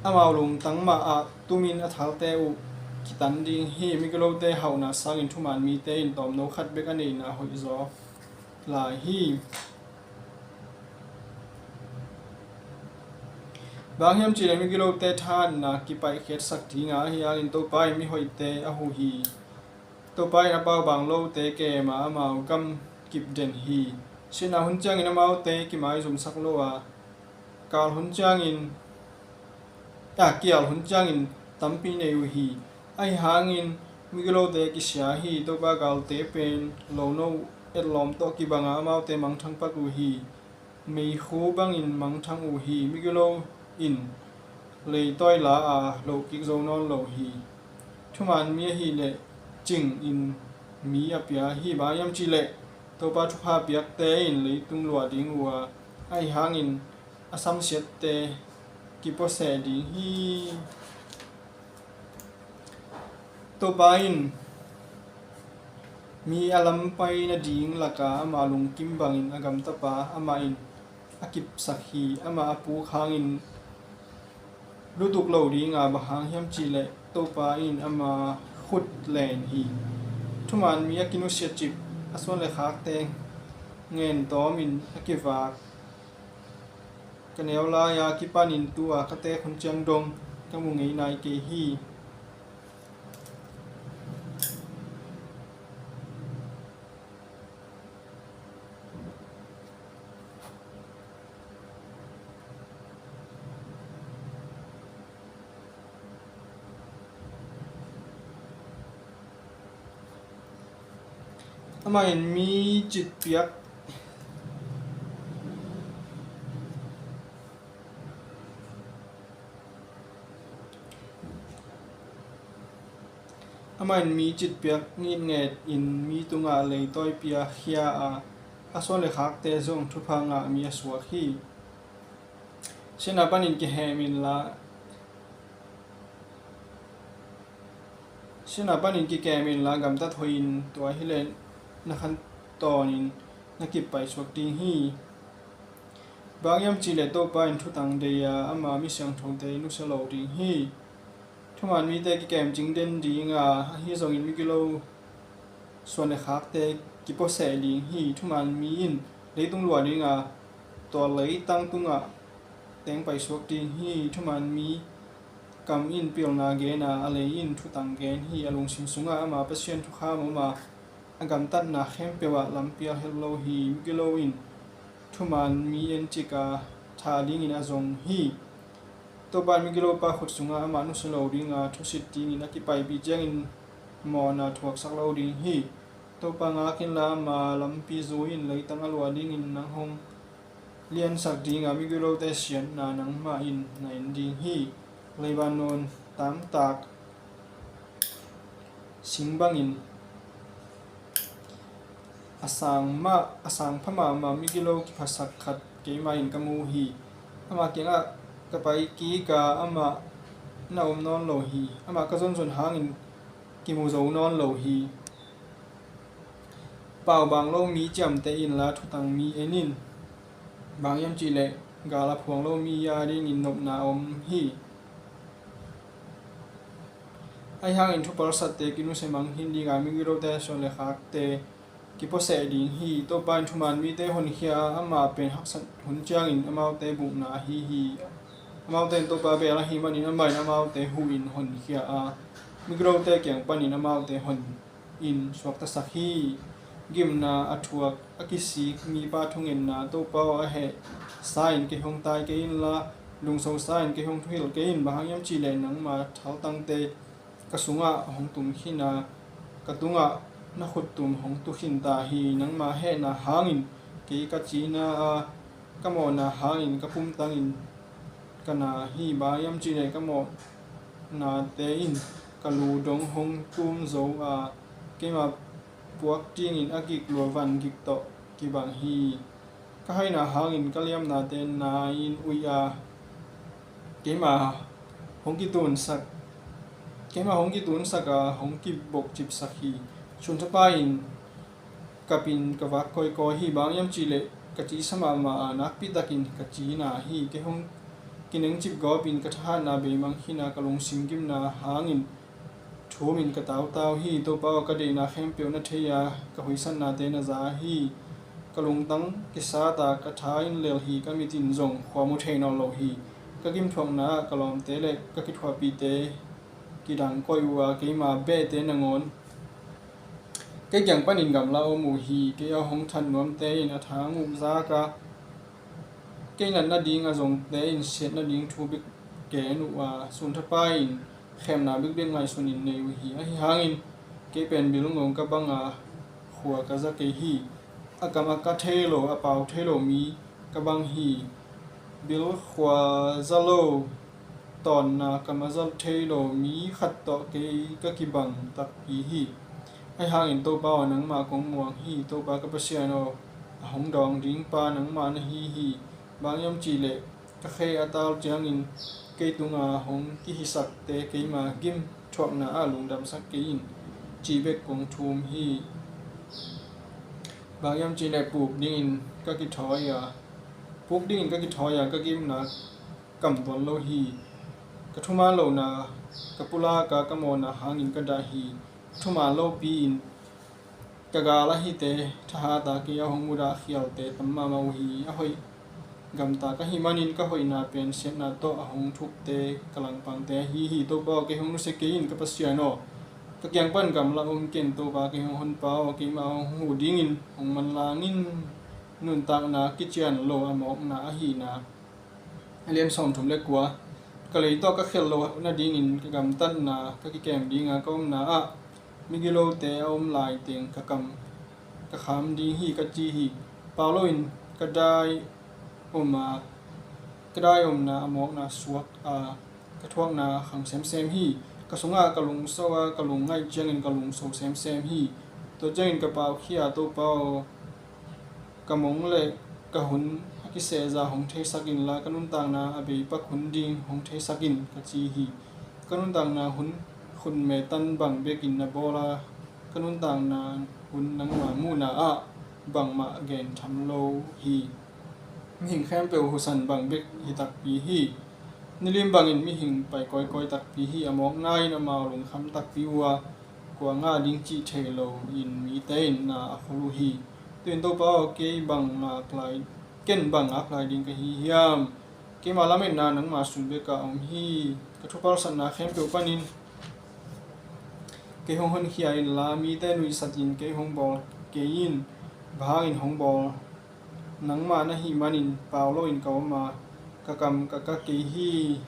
amau lungtang mahah tumin a thalte uh kitan ding hi. Migilote hauhna sangin thuman mite in tawmno khat bek a neihna hoihzaw lai hi. Bang hiam cihleh migilote thahatna kipaihkhiatsak dinga, ahi hangin Topa in mihoihte a huh hi. Topa in a paubang lote kema amau gamkip den hi. Siatna hun ciangin amaute kimaizumsak lo a, kal hun ciangin, a, kial hun ciangin tampi nei uh hi. Ahi hangin migilote kisia hi. Topa galte pen lono etlawm tawh kibanga amaute mangthang pat uh hi. Meikhu bangin mangthang uh hi. Migilo in leitawi la a, lohkik zo nawn lo hi. Thuman mi ahih leh cingin mi a pia hi. Bang hiam cihleh Topa thupha piakte in leitung luah ding uh a, ahi hangin a samsiatte kipuaseh ding hi. Topa in mi a lampai nading laka ama lungkim bangin a gamtapa amah in a kipsak hi. Amah a puk hangin lutuk lo dinga, bang hang hiam cihleh Topa in ama khut len hi. Thuman mi a kinusiatcip, a suan le khakte ngen tawmin a kivak. Ka neu lai-a kipanin tu-a ka teek hun ciang dong ka mu ngei nai kei hi. Amah in mi citpiak, amah in mi citpiak ngitnget in mi tungah leitawi pia khia a, a suan le khakte zong thupha ngah mi a suak hi. Siatna panin kihem inla, siatna panin kikem inla, gamtat hoihin, tua hileh na khantawnin na kip paisuak ding hi. Bang hiam cihleh Topa in thutang dei a, ama mi siangthote nusia lo ding hi. Thuman mite kikem cing den dinga, ahi zongin migilo suan le khakte kipuaseh ding hi. Thuman mi in leitung luah dinga, tua leitang tungah teng paisuak ding hi. Thuman mi kam in pilna gen a, a lei in thutang gen hi. A lungsim sungah ama Pasian thukham om a, a gamtatna khempeuh ah lampial het lo hi. Migilo in thuman mi encik a, thah dingin a zong hi. Topa in migilopa khut sungah amah nusia lo dinga, thusit dingin a kipaipih ciangin mawhna thuaksak lo ding hi. Topa ngak inla, ama lampi zui in. Leitang a luah dingin nang hong liansak dinga, migilote siatna nangmah in na en ding hi. Lebanon tamtak sing bangin a sang mah, a sang pha mahmah migilo kiphasak khat keimah in ka mu hi. Ama kiangah ka pai kik a, amah na om nawn lo hi. Amah ka zonzon hangin kimu zo nawn lo hi. Paubaang lo mi ciamteh inla thutang mi en in. Bang hiam cihleh gal a phuang lo mi a dingin nopna om hi. Ahi hangin thupalsatte kinusia mang khin dinga migilote suan le khakte kipuaseh ding hi. Topa in thuman mite honkhia a, amah pen haksat hun ciangin amaute bukna ahi hi. Amaute in Topa beel ahih manin amah in amaute huhin honkhia a, migilote kiang panin amaute hon in suaktasak hi. Gimna a thuak a kisik mipa thungetna, Topa aw, a hehsa in kei hong tai kei inla, lungsosa in kei hong thuhilh kei in. Bang hang hiam cihleh nangma thaltangte ka sungah hong tum khin a, ka tungah na khuttum hong tu khin ta hi. Nangma hehna hangin kei ka cina a, ka mawhna hangin ka pumtangin ka na hi. Bang hiam cihleh ka mawhnate in ka lu dong hong tum zo a, keima puak dingin a gik lua van gik tawh kibang hi. Ka haina hangin ka liamnate na-in uih a, keima hong kitunsak, keima hong kitunsak a, hong kibokcipsak hi. Sunthapai in kapin ka vak kawikawi hi. Bang hiam cihleh ka cisa mahmah a, nakpitakin ka cina hi. Kei hong kinengcip gawpin ka thahatna beimang khin a, ka lungsim gimna hangin thumin ka tautau hi. Topa aw, ka deihna khempeuh na thei a, ka huisatnate na za hi. Ka lungtang kisat a, ka tha in lel hi. Ka mit in zong khua mu thei nawn lo hi. Ka gimthuakna ah ka lawmte le ka kithuahpihte kidang koih uh a, keima behte nangawn kei kiang panin gamla om uh hi. Kei a hong that nuamte in a thang uh zak a, kei natna ding a zongte in siatna ding thu bek gen uh a, sunthapai in khemna bekbek ngaihsunin nei uh hi. Ahi hangin kei pen bilngong ka bang a, khua ka za kei hi. A kam a ka thei lo, a pau thei lo mi ka bang hi. Bilkhua za lo, tawnna kam a za thei lo mi khat tawh kei ka kibang takpi hi. Ahi hangin Topa aw, nangmah kong muang hi. Topa ka Pasian aw, a hong dawng ding pa nangmah na hi hi. Bang hiam cihleh ka khe a tal ciangin kei tunga hong kihisakte keima gimthuakna ah lungdamsak kei in, cih bek kong thum hi. Bang hiam cihleh puk dingin ka kithawi a, puk dingin ka kithawi a, ka gimna kam tuan lo hi. Ka thuman lohna ka pulak a, ka mawhna hangin ka dah hi. Thuman lopi-in ka gal a hihte thahat a, kei a hong mudah khialte tam mahmah uh hi. A hoih gamta ka hih manin ka hoihna pen siatna tawh a hong thukte ka langpangte ahi hi. Topa aw, kei hong nusia kei in, ka Pasian aw, ka kiang pan gamla om ken. Topa, kei hong honpa aw, keimah hong huh dingin hong manlang in. Nuntakna kician lo a mawkna ahihna. A lian sawmthum le kua. Ka lei tawh ka khelh loh nadingin ka gamtatna, ka kikem dinga ka omna ah migilote a om lai teng ka kam ka kham ding hi, ka ci hi. Pau loin ka dai om a, ka dai omna a mawkna suak a, ka thuakna khang semsem hi. Ka sungah ka lungso a, ka lungngaih ciangin ka lungso semsem hi. Tua ciangin ka paukhia, Topa aw, ka mong le ka hun a kisehza hong theisak inla, ka nuntakna a beipak hun ding hong theisak in, ka ci hi. Ka nuntakna hun khutme tan bang bekin na bawl a, ka nuntakna hun nangma muhna ah bangmah gen tham lo hi. Mihing khempeuh husan bang bek hi takpi hi. Nilim bangin mihing pai kawikawi takpi hi. A mawkna in amau lungkham takpi uh a, kua ngah ding cih thei loin mite in na a khol uh hi. Tuin Topa aw, kei bang ngak lai, ken bang ngak lai ding ka hi hiam? Keima lametna nangma sung bekah om hi. Ka thupalsatna khempeuh panin kei hong honkhia inla, mite nuihsatin kei hong bawl kei in. Bang hangin hong bawl? Nangmah na hih manin pau loin ka om a, ka kam ka ka kei hi.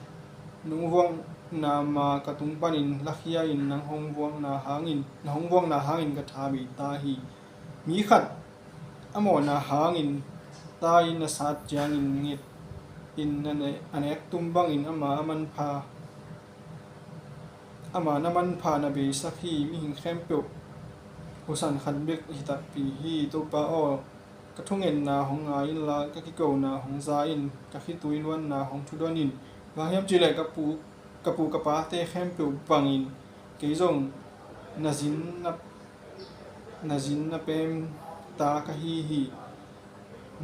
Nong vuakna ma ka tung panin lakhia in, nang hong vuakna hangin, na hong vuakna hangin ka tha bei ta hi. Mi khat a mawhna hangin tai na sat ciangin nget in na ne-, a nek tum bangin ama a manpha, ama na manpha na beisak hi. Mihing khempeuh husan khat bek hi takpi hi. Topa aw, ka thungetna hong ngai inla, ka kikona hong za in. Ka khitui luanna hong thudon in. Bang hiam cihleh ka pu, ka pu ka pate khempeuh bangin kei zong na zin na, na zin na pem ta ka hi hi.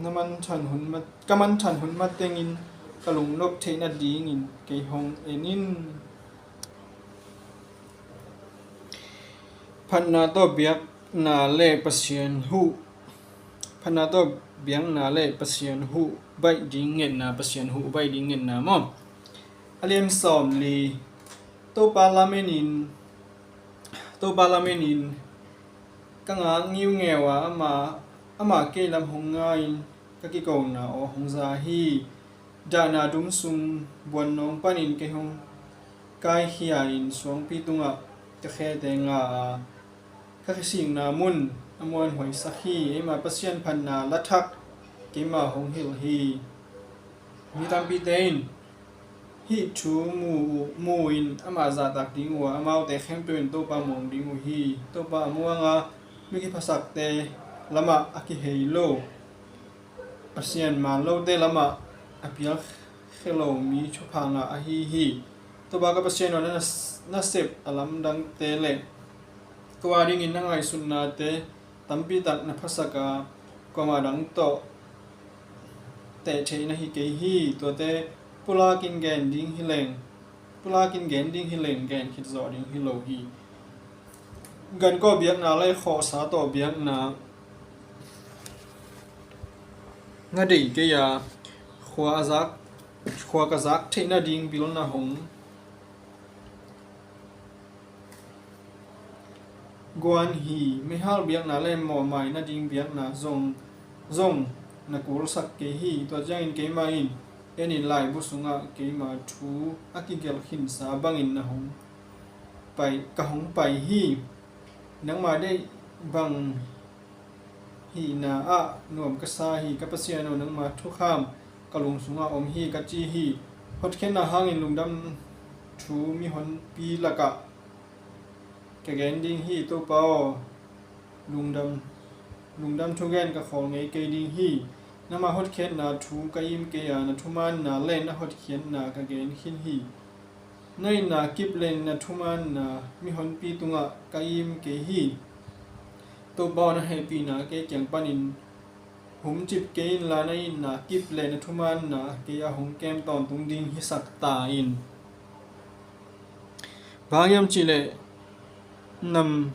Na manthan hun mat, ka manthan hun matengin ka lungnop theih nadingin kei hong en in. Phatna tawh biakna le Pasian huh. Phatna tawh biakna le Pasian huh baih ding ngetna, Pasian huh baih ding ngetna maw? A lian sawm li. Topa lamenin, Topa lamenin ka ngak ngiungeu a, ama, ama kei lam hong nga-in ka kikona aw hong za hi. Dahna dum sung buannawng panin kei hong kaikhia in suangpi tungah ka khete nga a, ka khisikna mun a muanhuaisak hi. Eima Pasian phatna lathak keima hong hilh hi. Mi tampite in hih thu mu, mu-in ama zahtak ding uh a, amaute khempeuh in Topa muang ding uh hi. Topa a muanga mi kiphasakte lamah a kihei lo, Pasian maan lote lamah a pialkhe lo mi thupha ngah ahi hi. Topa ka Pasian aw, na, na sep a lamdangte le ko a dingin na ngaihsutnate tampi tak na phasak a, kuamah dang tawh teh theih na hi kei hi. Tuate pulakin gen ding hi leng, pulakin gen ding hi leng, gen khit zawh ding hi lo hi. Gankaw biakna le khawhsa tawh biakna nga deih kei a, khua a zak, khua ka zak theih nading bil na hong guan hi. Meihal biakna le mawhmai nading biakna zong, zong na kulsak kei hi. Tua ciangin keima in en in laibu sungah keima thu a kigelh khinsa bangin na hong pai, ka hong pai hi. Nangma deih bang hihna ah nuam ka sa hi. Ka Pasian aw, nangma thukham ka lung sungah om hi, ka ci hi. Hotkhiatna hangin lungdam thu mihonpi lakah ka gen ding hi. Topa aw, lungdam, lungdam thugen ka khawl ngei kei ding hi. Nangma hotkhiatna thu ka im kei a, na thumaanna le na hotkhiatna ka gen khin hi. Na itna kip le na thumaanna mihonpi tungah ka im kei hi. Topa aw, na hehpihna kei kiang panin humcip kei inla, na itna kip le na thumaanna kei a hong kem tawntung ding hisak ta in. Bang hang hiam cihleh nam,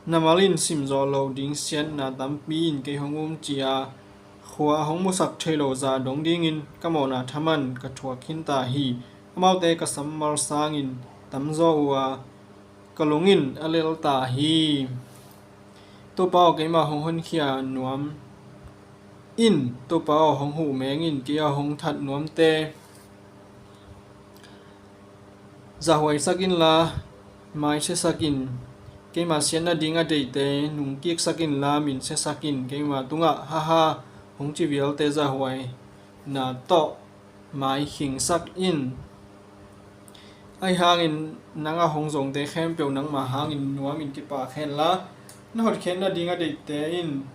na mal in simzawh loh ding siatna tampi in kei hong umcih a, khua a hong musak thei lo zah dong dingin ka mawhna thaman ka thuak khin ta hi. Amaute ka sammal sangin tamzaw uh a, ka lung in a lel ta hi. Topa aw, keima hong honkhia nuam in. Topa aw, hong huh meng in. Kei a hong that nuamte zahhuaisak inla, maisiasak in. Keima siat nading a deihte nungkiksak inla, minsiasak in. Keima tungah haha hong ci vialte zahhuaina tawh maikhingsak in. Ahi hangin nang a hong zongte khempeuh nangma hangin nuamin kipak henla, na hotkhiat nading a deihte in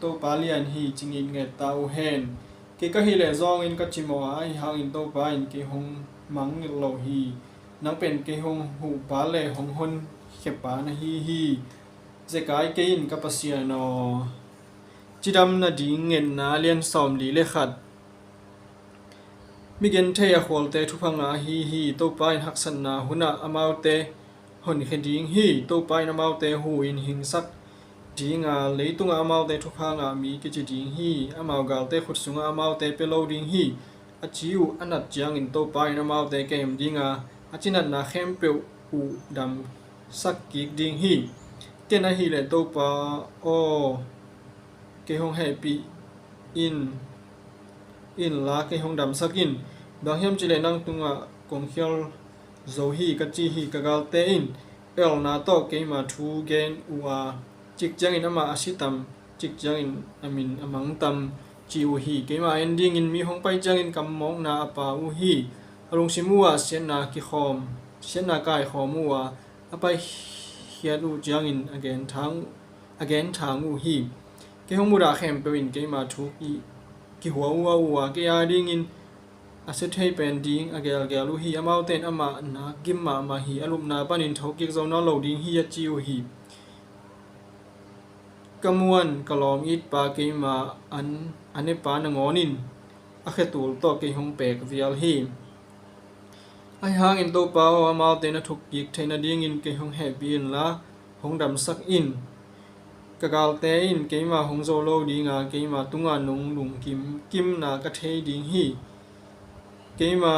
Topa lian hi, ci ngitnget ta uh hen. Kei ka hih leh zawngin ka cimawh a, ahi hangin Topa in kei hong mangngilh lo hi. Nang pen kei hong huhpa le hong honkhiapa na hi hi. Zekai kei in, ka Pasian aw. Cidam nading ngetna, a lian sawmli le khat. Mi genthei a khualte thupha ngah ahi hi. Topa in haksatna hunah amaute honkhia ding hi. Topa in amaute hu-in hingsak ding a, leitungah amaute thupha ngah mi kici ding hi. Amau galte khut sungah amaute pia lo ding hi, a ci uh a nat ciangin Topa in amaute kem ding a, a cinatna khempeuh uh damsak kik ding hi. Ken ahih leh Topa aw, kei hong hehpih in, inla kei hong damsak in. Bang hiam cihleh nang tungah kong khial zo hi, ka ci hi. Ka galte in elna tawh keima thu gen uh a, cik ciangin amah a si tam, cik ciangin a min a mang tam, ci uh hi. Keima en dingin mi hong pai ciangin kammawkna a pha uh hi. A lungsim uhah siatna kikhawm, siatna kaikhawm uh a, a paikhiat uh ciangin a genthang, a genthang uh hi. Kei hong mudah khempeuh in keima thu ki, kihua uh a, uh a, kei a dingin a sia thei pen ding a gelgel uh hi. Amaute in amah nak gim mahmah hi. A lupna panin thokik zo nawn lo ding hi, a ci uh hi. Ka muan ka lawm itpa keima an, a nepa nangawnin a khetul tawh kei hong pek vial hi. Ahi hangin Topa aw, amaute na thukkik theih nadingin kei hong hehpih inla hong damsak in. Ka galte in keima hong zo lo dinga, keima tunga nong lungkim kimna ka thei ding hi. Keima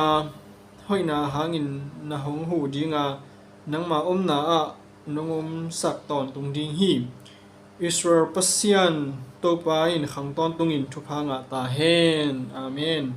hoihna hangin na hong huh dinga, nangma omna ah nong omsak tawntung ding hi. Israel Pasian Topa in khang tawntungin thupha ngah ta hen. Amen.